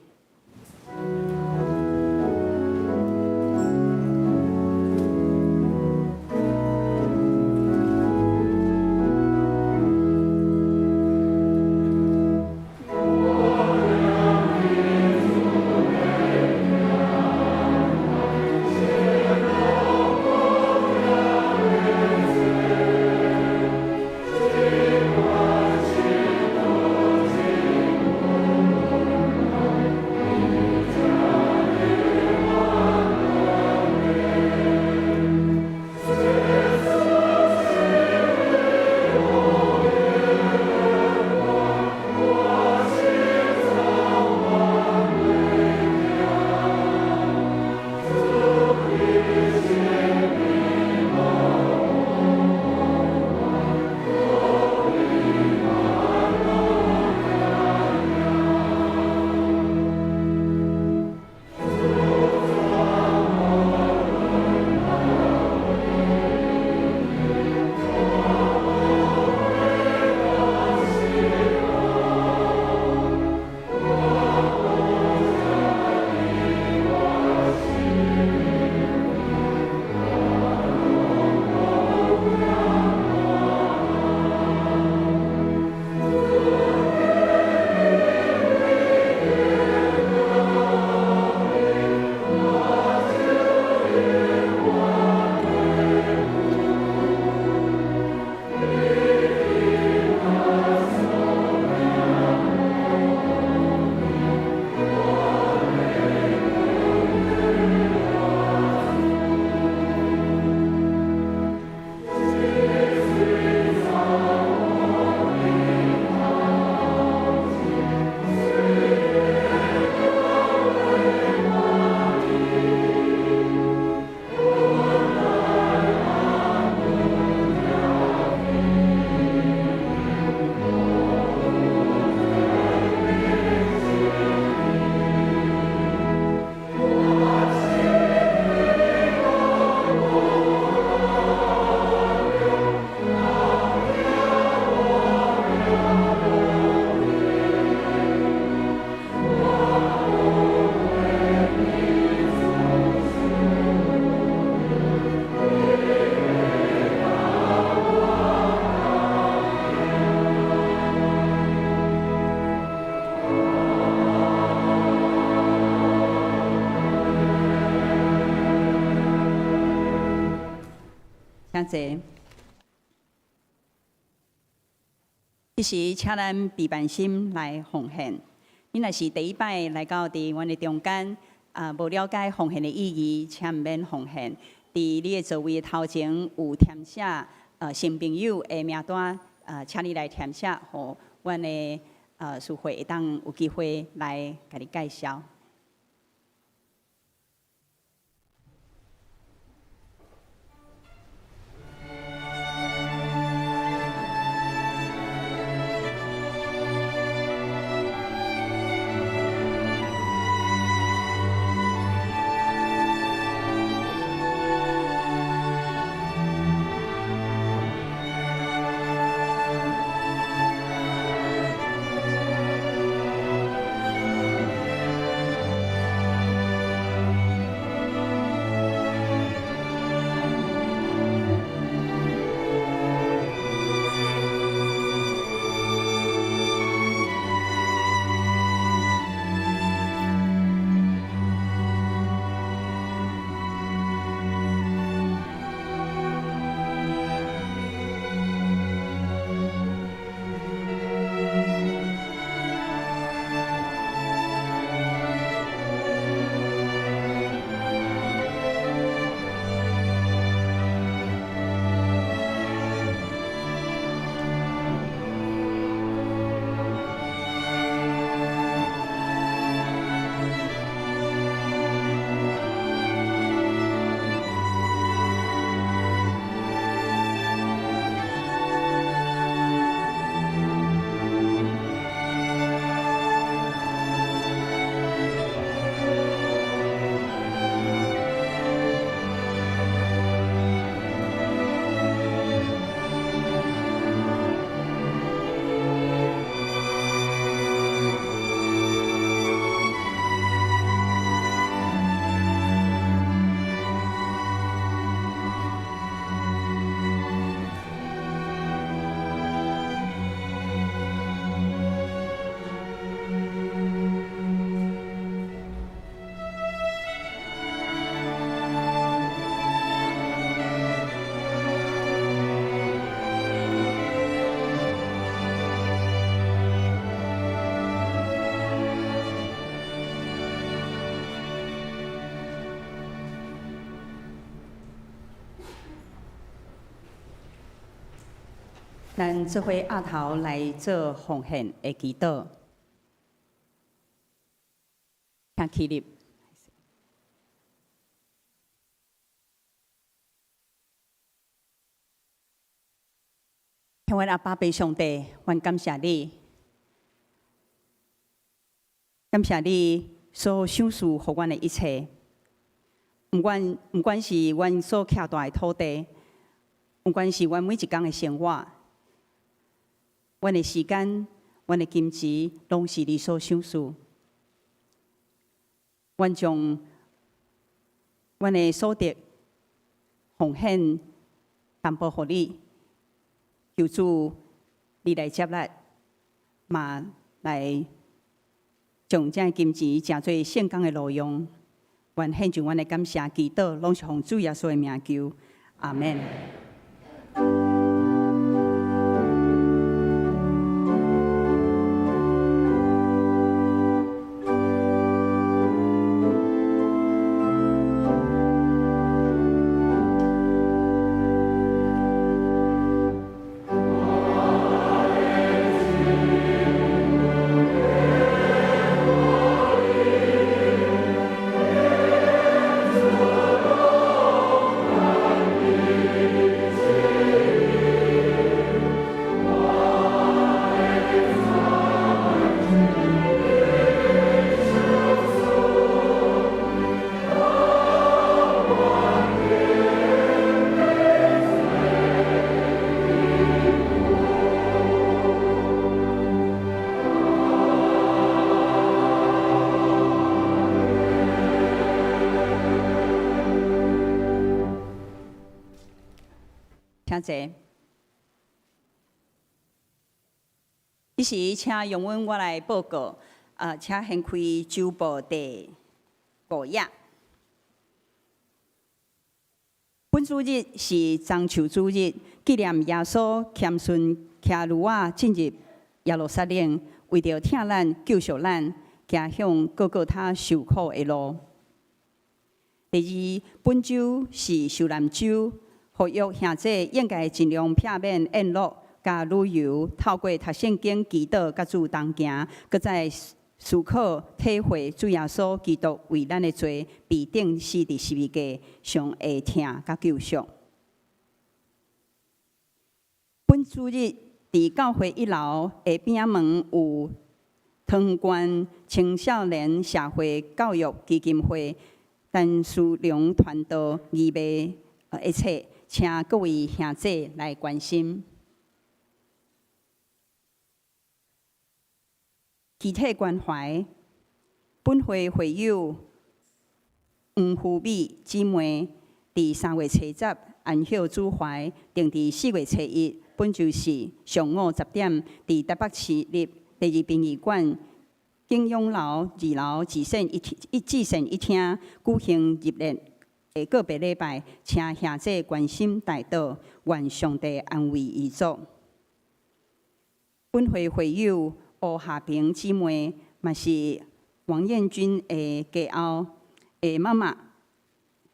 請坐。這時，請咱備辦心來奉獻。你若是第一擺來到佇阮的中間，啊，無了解奉獻的意義，請毋免奉獻。佇你的座位的頭前有填寫新朋友的名單，請你來填寫，予阮的司會會當有機會來共你介紹。咱做伙徛頭來做奉獻的祈禱，請起立。天父阿爸父上帝，阮感謝你，感謝你所賞賜予阮的一切，毋管是阮所徛蹛的土地，毋管是阮每一工的生活，阮的時間、阮的金錢，攏是你所賞賜。阮將阮的所得奉獻淡薄予你，求主你來接納，嘛來將這金錢成做聖工的路用。阮獻上阮的感謝祈禱，攏是奉主耶穌的名求，阿門。請坐。這時，請容阮我來報告。請掀開週報第五頁。本主日是棕樹主日，紀念耶穌謙遜騎驢仔進入耶路撒冷，為著疼咱救贖咱，行向各各他受苦的路。第二，本週是受難週，呼籲兄弟應該盡量避免宴樂佮旅遊，透過讀聖經、祈禱佮主同行，閣再思考體會主耶穌基督為咱的罪被釘死佇十字架上的疼佮救贖。本主日佇教會一樓的邊仔門有湯縣青少年社會教育基金會陳思良傳道義賣的冊，請各位兄弟來關心。肢體關懷，本會會友黃富美姊妹，佇3月初10安息主懷，定佇4月初1，本週四上午10點，佇台北市立第二殯儀館景永樓二樓至善一廳舉行入殮的告別禮拜，請兄弟關心代禱，願上帝安慰遺族。本會會友吳夏平姊妹，嘛是王彦君的家後的媽媽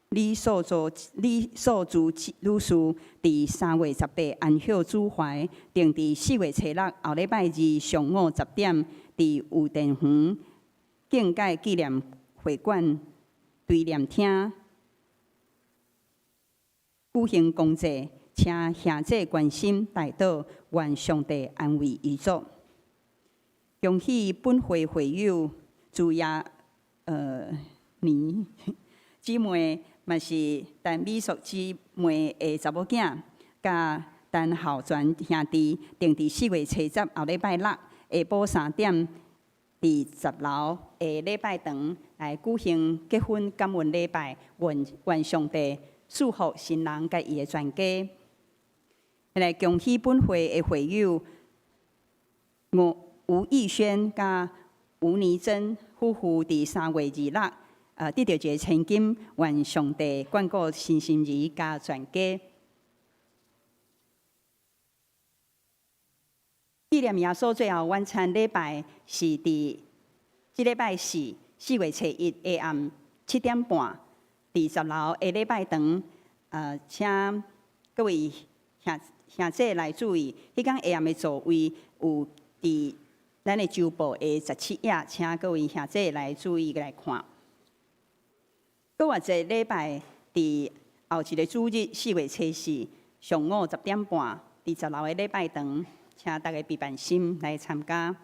李素珠女士，佇3月18安息主懷，定佇4月初6後禮拜二上午10點，佇有電園境界紀念會館追念廳舉行公祭，請兄弟關心代禱，願上帝安慰遺族。恭喜本會會友朱亞年姊妹，嘛是陳美淑姊妹的查某囝，佮陳孝全兄弟，定佇4月初10後禮拜六下晡3點，佇10樓的禮拜堂來舉行結婚感恩禮拜，願願上帝賜福新人佮伊的全家。來恭喜本會的會友吳義軒佮吳妮珍夫婦，佇3月26，得著一个千金，願上帝眷顧新心兒佮全家。紀念耶穌最後晚餐禮拜是佇這禮拜四4月初1下暗7點半，佇10樓的禮拜堂，請各位兄弟來注意，彼工下暗的座位有佇咱的週報的17頁，請各位兄弟來注意來看。閣有一個禮拜，佇後一個主日4月初4上午10點半，佇10樓的禮拜堂，請大家備辦心來參加。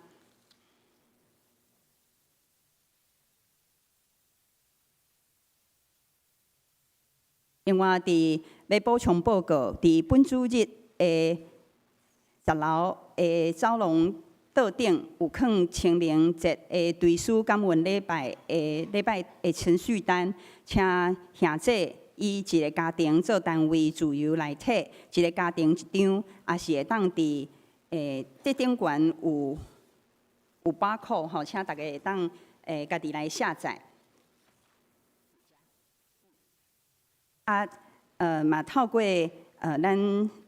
另外，佇欲補充報告，佇本主日的10樓的走廊桌頂有囥清明節的追思感恩禮拜的禮拜的程序單，請兄弟以一個家庭做單位自由來提，一個家庭一張，也是會當佇這頂懸有 barcode 吼，請大家會當家己來下載。啊，嘛透過咱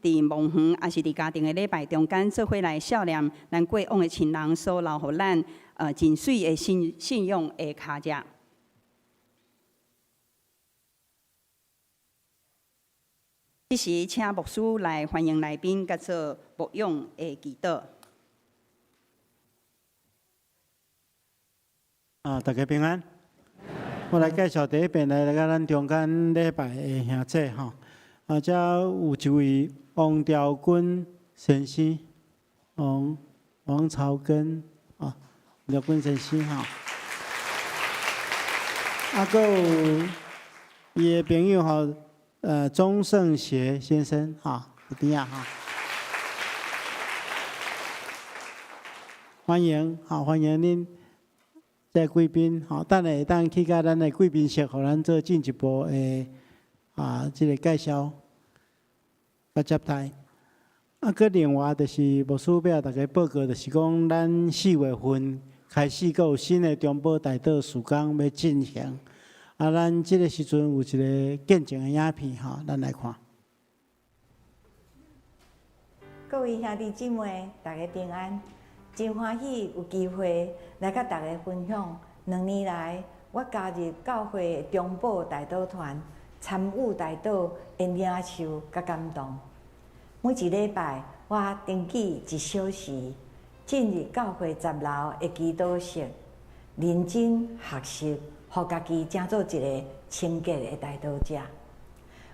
佇墓園，抑是佇家庭的禮拜中間，做伙來數念咱過往的親人所留予咱真媠的信仰的跤跡。這時，請牧師來歡迎來賓，佮做牧養的祈禱。啊，大家平安。我來介紹第一遍來來咱中間禮拜的兄弟吼。啊，遮有一位王朝根先生，王朝根啊，朝根先生吼。啊，閣有伊的朋友吼，鍾勝學先生吼，佇邊仔吼。歡迎，好，歡迎恁這貴賓，吼，等下會當去佮咱的貴賓室，予咱做進一步的這个介紹佮接待。啊，閣另外就是牧師欲共大家報告，就是講咱4月份開始，閣有新的中保代禱事工欲進行。啊，咱這个時陣有一個見證的影片吼，咱來看。各位兄弟姊妹，大家平安！真歡喜有機會來佮大家分享2年來我加入教會的中保代禱團，參與代禱的領受佮感動。每一禮拜，我登記一小時進入教會10樓的祈禱室，認真學習，予家己成做一个清潔的代禱者。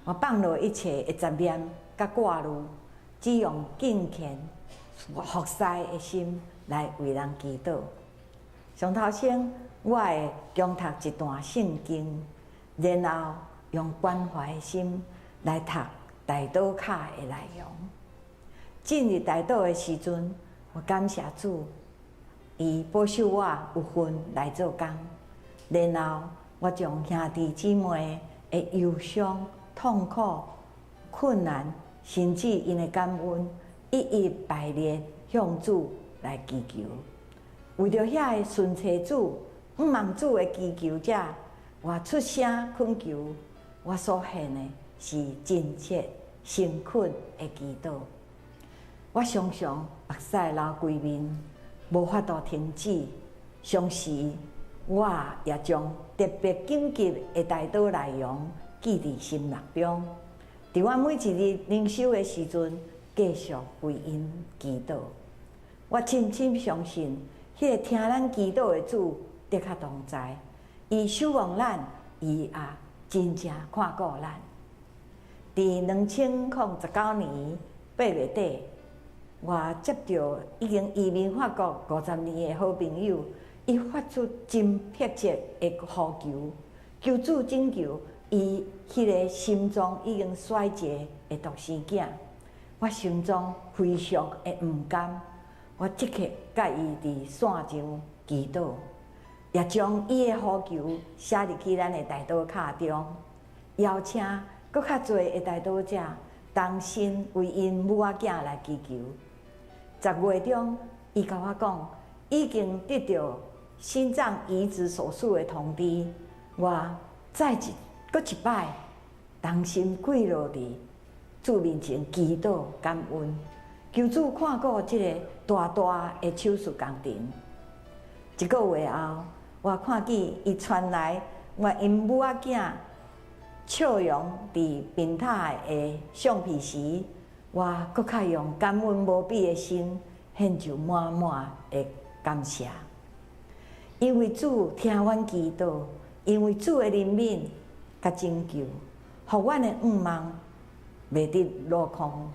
我放落一切的雜念佮掛慮，只用敬虔服侍的心來為人祈禱。上頭先，我會恭讀一段聖經，然後用關懷的心來讀代禱卡的內容。進入代禱的時陣，我感謝主，伊保守我有份來做工。然後我將兄弟姊妹的憂傷、痛苦、困難，甚至𪜶的感恩，一一排列向主來祈求。為著遐个順從主、向望主的祈求者，我出聲懇求，我所獻的是真切誠懇的祈禱。我常常目屎流規面，無法度停止。同時，我也將特別緊急的代禱內容記佇心目中。佇我每一日靈修的時陣，繼續為𪜶祈禱。我深深相信，彼个聽咱祈禱的主的確同在，伊守望咱，伊也真正看顧咱。佇2019年8月底，我接著已經移民法國50年的好朋友，伊發出真迫切的呼求，求主拯救伊彼个心臟已經衰竭的獨生囝。我心中非常的毋甘，我即刻佮伊佇線上祈禱，也將伊的呼求寫入去咱的代禱卡中，邀請閣較濟的代禱者同心為𪜶母仔囝來祈求。10月中，伊共我講已經得著心臟移植手術的通知，我再一閣一擺同心跪落佇主面前祈禱感恩，求主看顧這个大大的手術工程。一个月後，我看見伊傳來我𪜶母仔囝笑容佇病榻的相片時，我閣較用感恩無比的心獻上滿滿的感謝。因為主聽阮祈禱，因為主的憐憫佮拯救，予阮的向望袂得落空。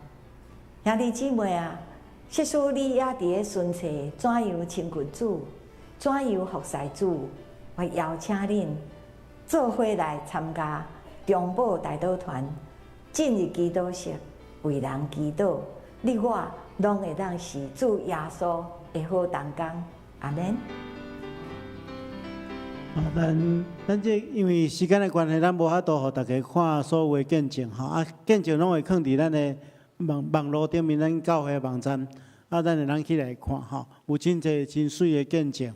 兄弟姊妹啊，設使你也佇咧尋找怎樣親近主，怎樣服侍主，我邀請恁做伙來參加中保代禱團，進入祈禱室為人祈禱，你我攏會當是主耶穌的好同工。阿們。啊，咱這因為時間的關係，咱無法度予大家看所有的見證吼。啊，見證攏會囥佇咱的網路頂面，咱教會網站，啊，咱會當起來看吼。有真濟真媠的見證，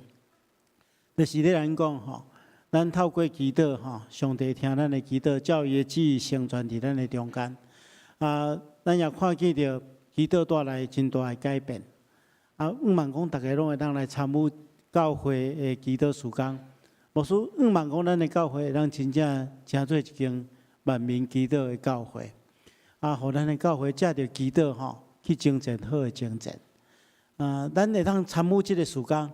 就是咧咱講吼，咱透過祈禱吼，上帝聽咱的祈禱，照伊的旨意成全佇咱的中間。啊，咱也看見著祈禱帶來真大的改變。啊，向望講逐家攏會當來參與教會的祈禱事工。牧師向望講，咱的教會會當真正成做一間萬民祈禱的教會，啊，予咱的教會藉著祈禱吼，去征戰好的征戰。啊，咱會當參與這个事工，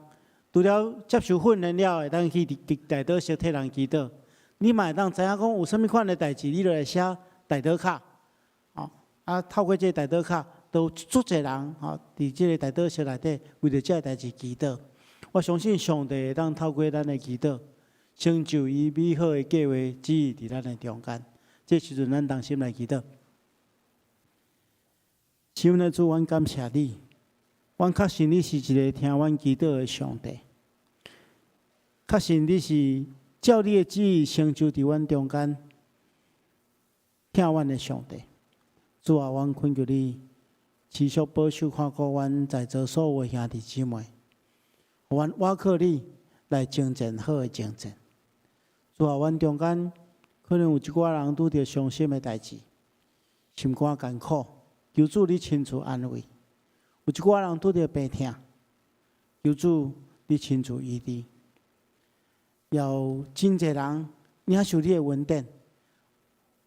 除了接受訓練了，會當去佇代禱室替人祈禱。你嘛會當知影講有啥物款的代誌，你就來寫代禱卡。吼，啊，透過這个代禱卡，都有足濟人吼，佇這个代禱室內底為著這个代誌祈禱。我相信上帝會當透過咱的祈禱，成就伊美好的計劃，旨意佇咱的中間。這時陣，咱同心來祈禱。親愛的主，阮感謝你，阮確信你是一个聽阮祈禱的上帝。確信你是照你的旨意成就佇阮中間，疼阮的上帝。主啊，阮懇求你持續保守看顧阮在座所有的兄弟姊妹，予阮倚靠你來征戰好的征戰。主啊，阮中間可能有一寡人拄著傷心的代誌，心肝艱苦，求主你親自安慰；有一寡人拄著病痛，求主你親自醫治。有真濟人領受你的恩典，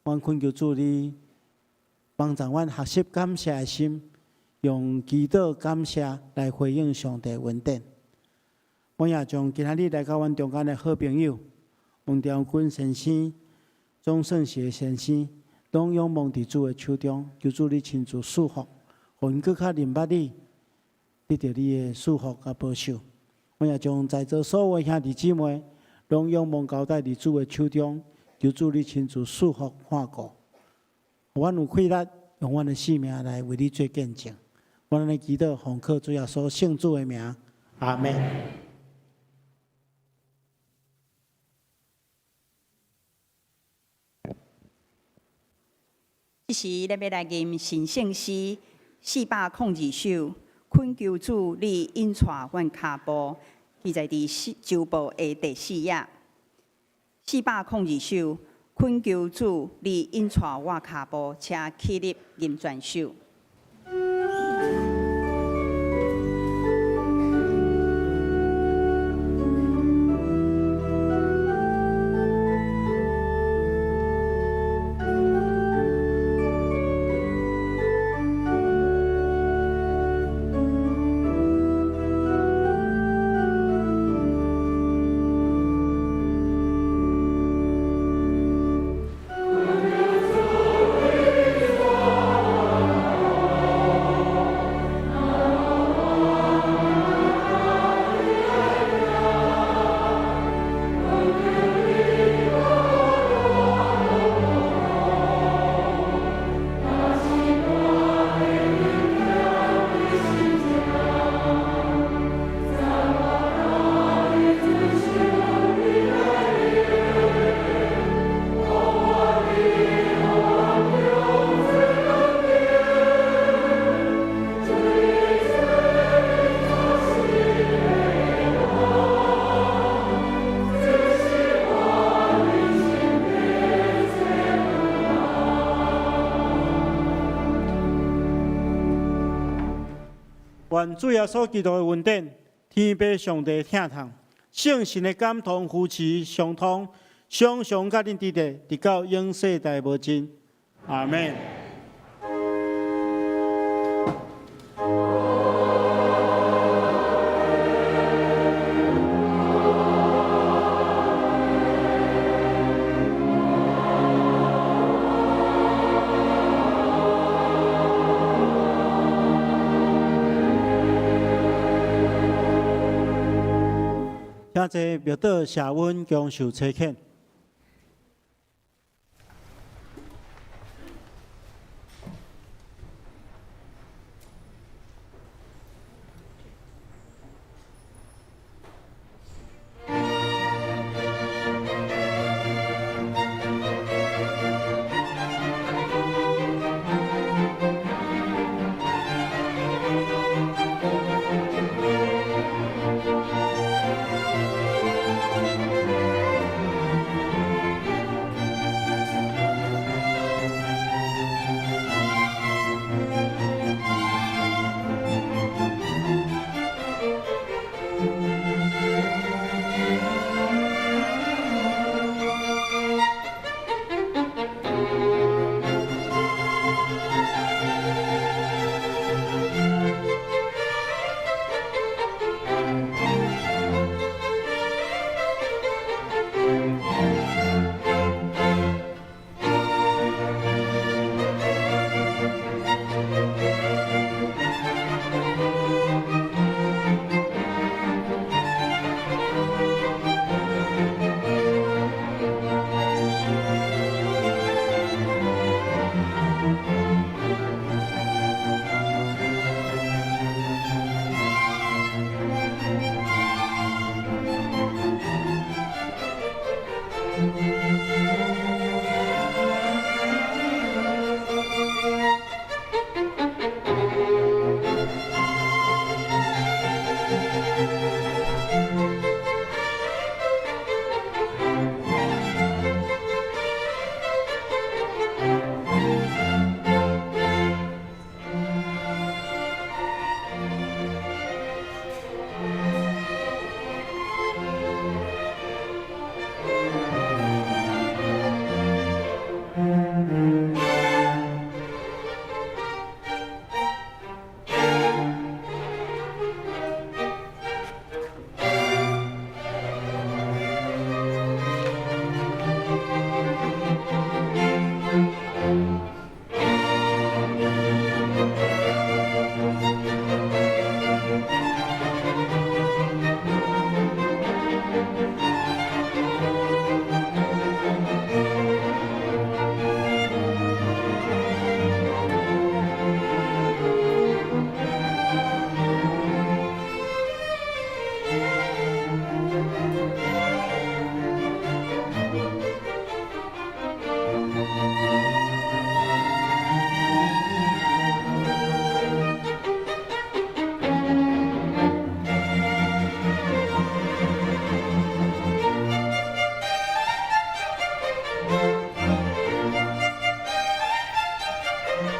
阮懇求主你幫助阮學習感謝的心，用祈禱感謝來回應上帝恩典。阮也將今仔日來到阮中間的好朋友王朝君先生、鍾勝學先生，攏仰望佇主的手中，求主你親自賜福，予𪜶閣較認捌你，得著你的賜福佮保守。阮也將在座所有兄弟姊妹，攏仰望交代佇主的手中，求主你親自賜福看顧，予阮有氣力用阮的性命來為你做見證。阮按呢祈禱，奉靠主耶穌聖子的名，阿門。這時，咱欲來吟神聖詩402首，懇求主你引帶阮跤步，記載佇四周報的第四頁。402首，懇求主你引帶我跤步，請起立吟全首。願主耶穌基督的恩典、天父上帝的疼痛、聖神的感動扶持相通，常常佮恁佇咧，直到永世代無盡。阿門。請坐默禱謝恩，恭受差遣。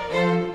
拜。